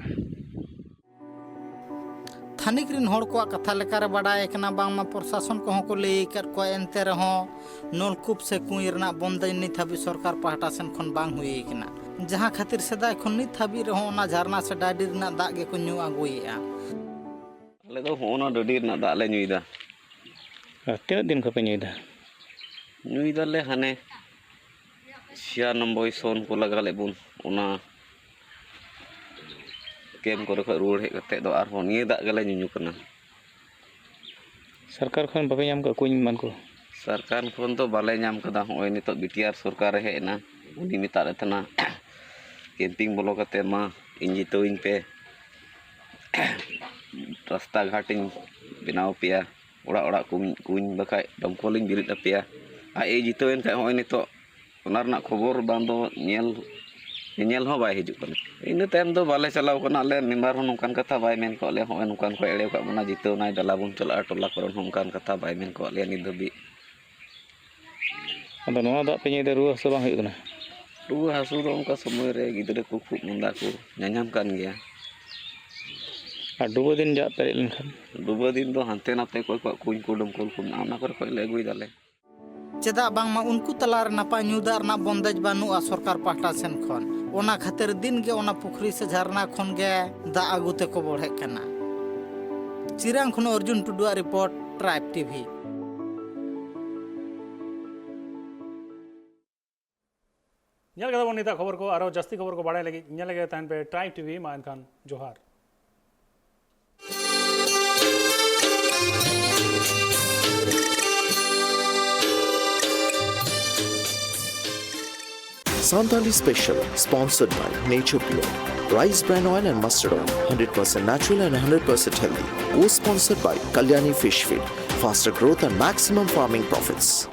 ᱛᱷᱟᱹᱱᱤᱠ ᱨᱤᱱ ᱦᱚᱲ ᱠᱚᱣᱟᱜ ᱠᱟᱛᱷᱟ ᱞᱮᱠᱟᱨᱮ ᱵᱟᱰᱟᱭ ᱟᱠᱟᱱᱟ, ᱵᱟᱝᱢᱟ ᱯᱨᱚᱥᱟᱥᱚᱱ ᱠᱚᱦᱚᱸ ᱠᱚ ᱞᱟᱹᱭ ᱟᱠᱟᱫ ᱠᱚᱣᱟ, ᱮᱱᱛᱮ ᱨᱮᱦᱚᱸ ᱱᱚᱞᱠᱩᱯ ᱥᱮ ᱠᱩᱸᱭ ᱨᱮᱱᱟᱜ ᱵᱚᱱᱫᱮᱡ ᱱᱤᱛ ᱦᱟᱹᱵᱤᱡ ᱥᱚᱨᱠᱟᱨ ᱯᱟᱦᱴᱟ ᱥᱮᱱ ᱠᱷᱚᱱ ᱵᱟᱝ ᱦᱩᱭ ᱟᱠᱟᱱᱟ, ᱡᱟᱦᱟᱸ ᱠᱷᱟᱹᱛᱤᱨ ᱥᱮᱫᱟᱭ ᱠᱷᱚᱱ ᱱᱤᱛ ᱦᱟᱹᱵᱤᱡ ᱨᱮᱦᱚᱸ ᱚᱱᱟ ᱡᱷᱟᱨᱱᱟ ᱥᱮ ᱰᱟᱹᱰᱤ ᱨᱮᱱᱟᱜ ᱫᱟᱜ ᱜᱮᱠᱚ ᱧᱩ ᱟᱹᱜᱩᱭᱮᱫᱼᱟ᱾ ᱟᱞᱮ ᱫᱚ ᱦᱚᱸᱜᱼᱚ ᱱᱟ ᱰᱟᱹᱰᱤ ᱨᱮᱱᱟᱜ ᱫᱟᱜ ᱞᱮ ᱧᱩᱭᱮᱫᱟ᱾ ᱟᱨ ᱛᱤᱱᱟᱹᱜ ᱫᱤᱱ ᱠᱷᱚᱱ ᱯᱮ ᱧᱩᱭᱮᱫᱟ? ᱧᱩᱭ ᱫᱟᱞᱮ ᱦᱟᱱᱮ ᱪᱷᱤᱭᱟᱱᱚᱵᱵᱳᱭ ᱥᱚᱱ ᱠᱚ ᱞᱟᱜᱟ ᱞᱮᱫ ᱵᱚᱱ, ᱚᱱᱟ ᱠᱮᱢᱯ ᱠᱚᱨᱮ ᱠᱷᱚᱱ ᱨᱩᱣᱟᱹᱲ ᱦᱮᱡ ᱠᱟᱛᱮ ᱫᱚ ᱟᱨᱦᱚᱸ ᱱᱤᱭᱟᱹ ᱫᱟᱜ ᱜᱮᱞᱮ ᱧᱩᱧᱩ ᱠᱟᱱᱟ᱾ ᱥᱚᱨᱠᱟᱨ ᱠᱷᱚᱱ ᱵᱟᱯᱮ ᱧᱟᱢ ᱠᱟᱜ ᱠᱩᱧ ᱮᱢᱟᱱ ᱠᱚ? ᱥᱚᱨᱠᱟᱨ ᱠᱷᱚᱱ ᱫᱚ ᱵᱟᱞᱮ ᱧᱟᱢ ᱠᱟᱫᱟ᱾ ᱦᱚᱸᱜᱼᱚᱭ ᱱᱤᱛᱚᱜ ᱵᱤ ᱴᱤ ᱟᱨ ᱥᱚᱨᱠᱟᱨᱮ ᱦᱮᱡ ᱮᱱᱟ, ᱩᱱᱤ ᱢᱮᱛᱟᱫ ᱞᱮ ᱛᱟᱦᱮᱱᱟ ᱠᱮᱢᱯᱤᱝ ᱵᱚᱞᱚ ᱠᱟᱛᱮ, "ᱢᱟ, ᱤᱧ ᱡᱤᱛᱟᱹᱣᱤᱧ ᱯᱮ, ᱨᱟᱥᱛᱟ ᱜᱷᱟᱴᱤᱧ ᱵᱮᱱᱟᱣ ᱟᱯᱮᱭᱟ, ᱚᱲᱟᱜ ᱚᱲᱟᱜ ᱠᱩᱧ, ᱠᱩᱧ ᱵᱟᱠᱷᱟᱡ ᱫᱚᱢᱠᱚᱞᱤᱧ ᱵᱮᱨᱮᱫ ᱟᱯᱮᱭᱟ᱾" ᱟᱡ ᱮ ᱡᱤᱛᱟᱹᱣ ᱮᱱ ᱠᱷᱟᱡ ᱦᱚᱸᱜᱼᱚᱭ ᱱᱤᱛᱚᱜ ᱚᱱᱟ ᱨᱮᱱᱟᱜ ᱠᱷᱚᱵᱚᱨ ᱵᱟᱝ ᱫᱚ ᱧᱮᱞ, ᱧᱮᱧᱮᱞ ᱦᱚᱸ ᱵᱟᱭ ᱦᱤᱡᱩᱜ ᱠᱟᱱᱟ᱾ ᱤᱱᱟᱹ ᱛᱟᱭᱚᱢ ᱫᱚ ᱵᱟᱞᱮ ᱪᱟᱞᱟᱣ ᱠᱟᱱᱟ᱾ ᱟᱞᱮ ᱢᱮᱢᱵᱟᱨ ᱦᱚᱸ ᱱᱚᱝᱠᱟᱱ ᱠᱟᱛᱷᱟ ᱵᱟᱭ ᱢᱮᱱ ᱠᱟᱜ ᱞᱮᱭᱟ, ᱦᱚᱸᱜᱼᱚᱭ ᱱᱚᱝᱠᱟᱱ ᱠᱚ ᱮᱲᱮ ᱠᱟᱜ ᱵᱚᱱᱟ, ᱡᱤᱛᱟᱹᱣ ᱱᱟᱭ, ᱫᱮᱞᱟ ᱵᱚᱱ ᱪᱟᱞᱟᱜᱼᱟ᱾ ᱴᱚᱞᱟ ᱠᱚᱨᱮᱱ ᱦᱚᱸ ᱚᱱᱠᱟᱱ ᱠᱟᱛᱷᱟ ᱵᱟᱭ ᱢᱮᱱ ᱠᱟᱜ ᱞᱮᱭᱟ ᱱᱤᱛ ᱫᱷᱟᱹᱵᱤᱡ᱾ ᱟᱫᱚ ᱱᱚᱣᱟ ᱫᱟᱜ ᱯᱮ ᱧᱩᱭᱮᱫᱟ, ᱨᱩᱣᱟᱹ ᱦᱟᱹᱥᱩ ᱵᱟᱝ ᱦᱩᱭᱩᱜ ᱠᱟᱱᱟ? ᱨᱩᱣᱟᱹ ᱦᱟᱹᱥᱩ ᱫᱚ ᱚᱱᱠᱟ ᱥᱚᱢᱚᱭ ᱨᱮ ᱜᱤᱫᱽᱨᱟᱹ ᱠᱚ ᱠᱷᱩᱜ ᱢᱟᱸᱫᱟ ᱠᱚ ᱧᱟᱧᱟᱢ ᱠᱟᱱ ᱜᱮᱭᱟ᱾ ᱟᱨ ᱰᱩᱵᱟᱹ ᱫᱤᱱ ᱫᱟᱜ ᱯᱮᱨᱮᱡ ᱞᱮᱱᱠᱷᱟᱱ? ᱰᱩᱵᱟᱹ ᱫᱤᱱ ᱫᱚ ᱦᱟᱱᱛᱮ ᱱᱟᱛᱮ ᱚᱠᱚᱭ ᱠᱚᱣᱟᱜ ᱠᱩᱧ ᱠᱚ ᱰᱚᱢᱠᱚᱞ ᱠᱚ ᱢᱮᱱᱟᱜᱼᱟ, ᱚᱱᱟ ᱠᱚᱨᱮ ᱠᱷᱚᱡ ᱞᱮ ᱟᱹᱜᱩᱭ ᱫᱟᱞᱮ᱾ ᱪᱮᱫᱟᱜ ᱵᱟᱝᱢᱟ ᱩᱱᱠᱩ ᱛᱟᱞᱟᱨᱮ ᱱᱟᱯᱟᱭ ᱧᱩ ᱫᱟᱜ ᱨᱮᱱᱟᱜ ᱵᱚᱱᱫᱮᱡ ᱵᱟᱹᱱᱩᱜᱼᱟ ᱥᱚᱨᱠᱟᱨ ᱯᱟᱦᱴᱟ ᱥᱮᱱ ᱠᱷᱚᱱ᱾ ᱚᱱᱟ ᱠᱷᱟᱹᱛᱤᱨ ᱫᱤᱱ ᱜᱮ ᱚᱱᱟ ᱯᱩᱠᱷᱨᱤ ᱥᱮ ᱡᱷᱟᱨᱱᱟ ᱠᱷᱚᱱ ᱜᱮ ᱫᱟᱜ ᱟᱹᱜᱩ ᱛᱮᱠᱚ ᱵᱚᱲᱦᱮᱜ ᱠᱟᱱᱟ᱾ ᱪᱤᱨᱟᱝ ᱠᱷᱚᱱ ᱚᱨᱡᱩᱱ ᱴᱩᱰᱩᱣᱟᱜ ᱨᱤᱯᱳᱨᱴ, ᱴᱨᱟᱭᱤᱵᱽ ᱴᱤᱵᱷᱤ᱾ ᱧᱮᱞ ᱠᱮᱫᱟ ᱵᱚᱱ ᱱᱤᱛᱟᱜ ᱠᱷᱚᱵᱚᱨ ᱠᱚ᱾ ᱟᱨᱚ ᱡᱟᱹᱥᱛᱤ ᱠᱷᱚᱵᱚᱨ ᱠᱚ ᱵᱟᱲᱟᱭ ᱞᱟᱹᱜᱤᱫ ᱧᱮᱞ ᱞᱟᱹᱜᱤᱫ ᱛᱟᱦᱮᱱ ᱯᱮ ᱴᱨᱟᱭᱤᱵᱽ ᱴᱤᱵᱷᱤ᱾ ᱢᱟ ᱮᱱᱠᱷᱟᱱ ᱡᱚᱦᱟᱨ᱾ Santali Special, sponsored by Nature Pure. Rice bran oil and mustard oil, hundred percent natural and hundred percent healthy. Co-sponsored by Kalyani Fish Feed, faster growth and maximum farming profits.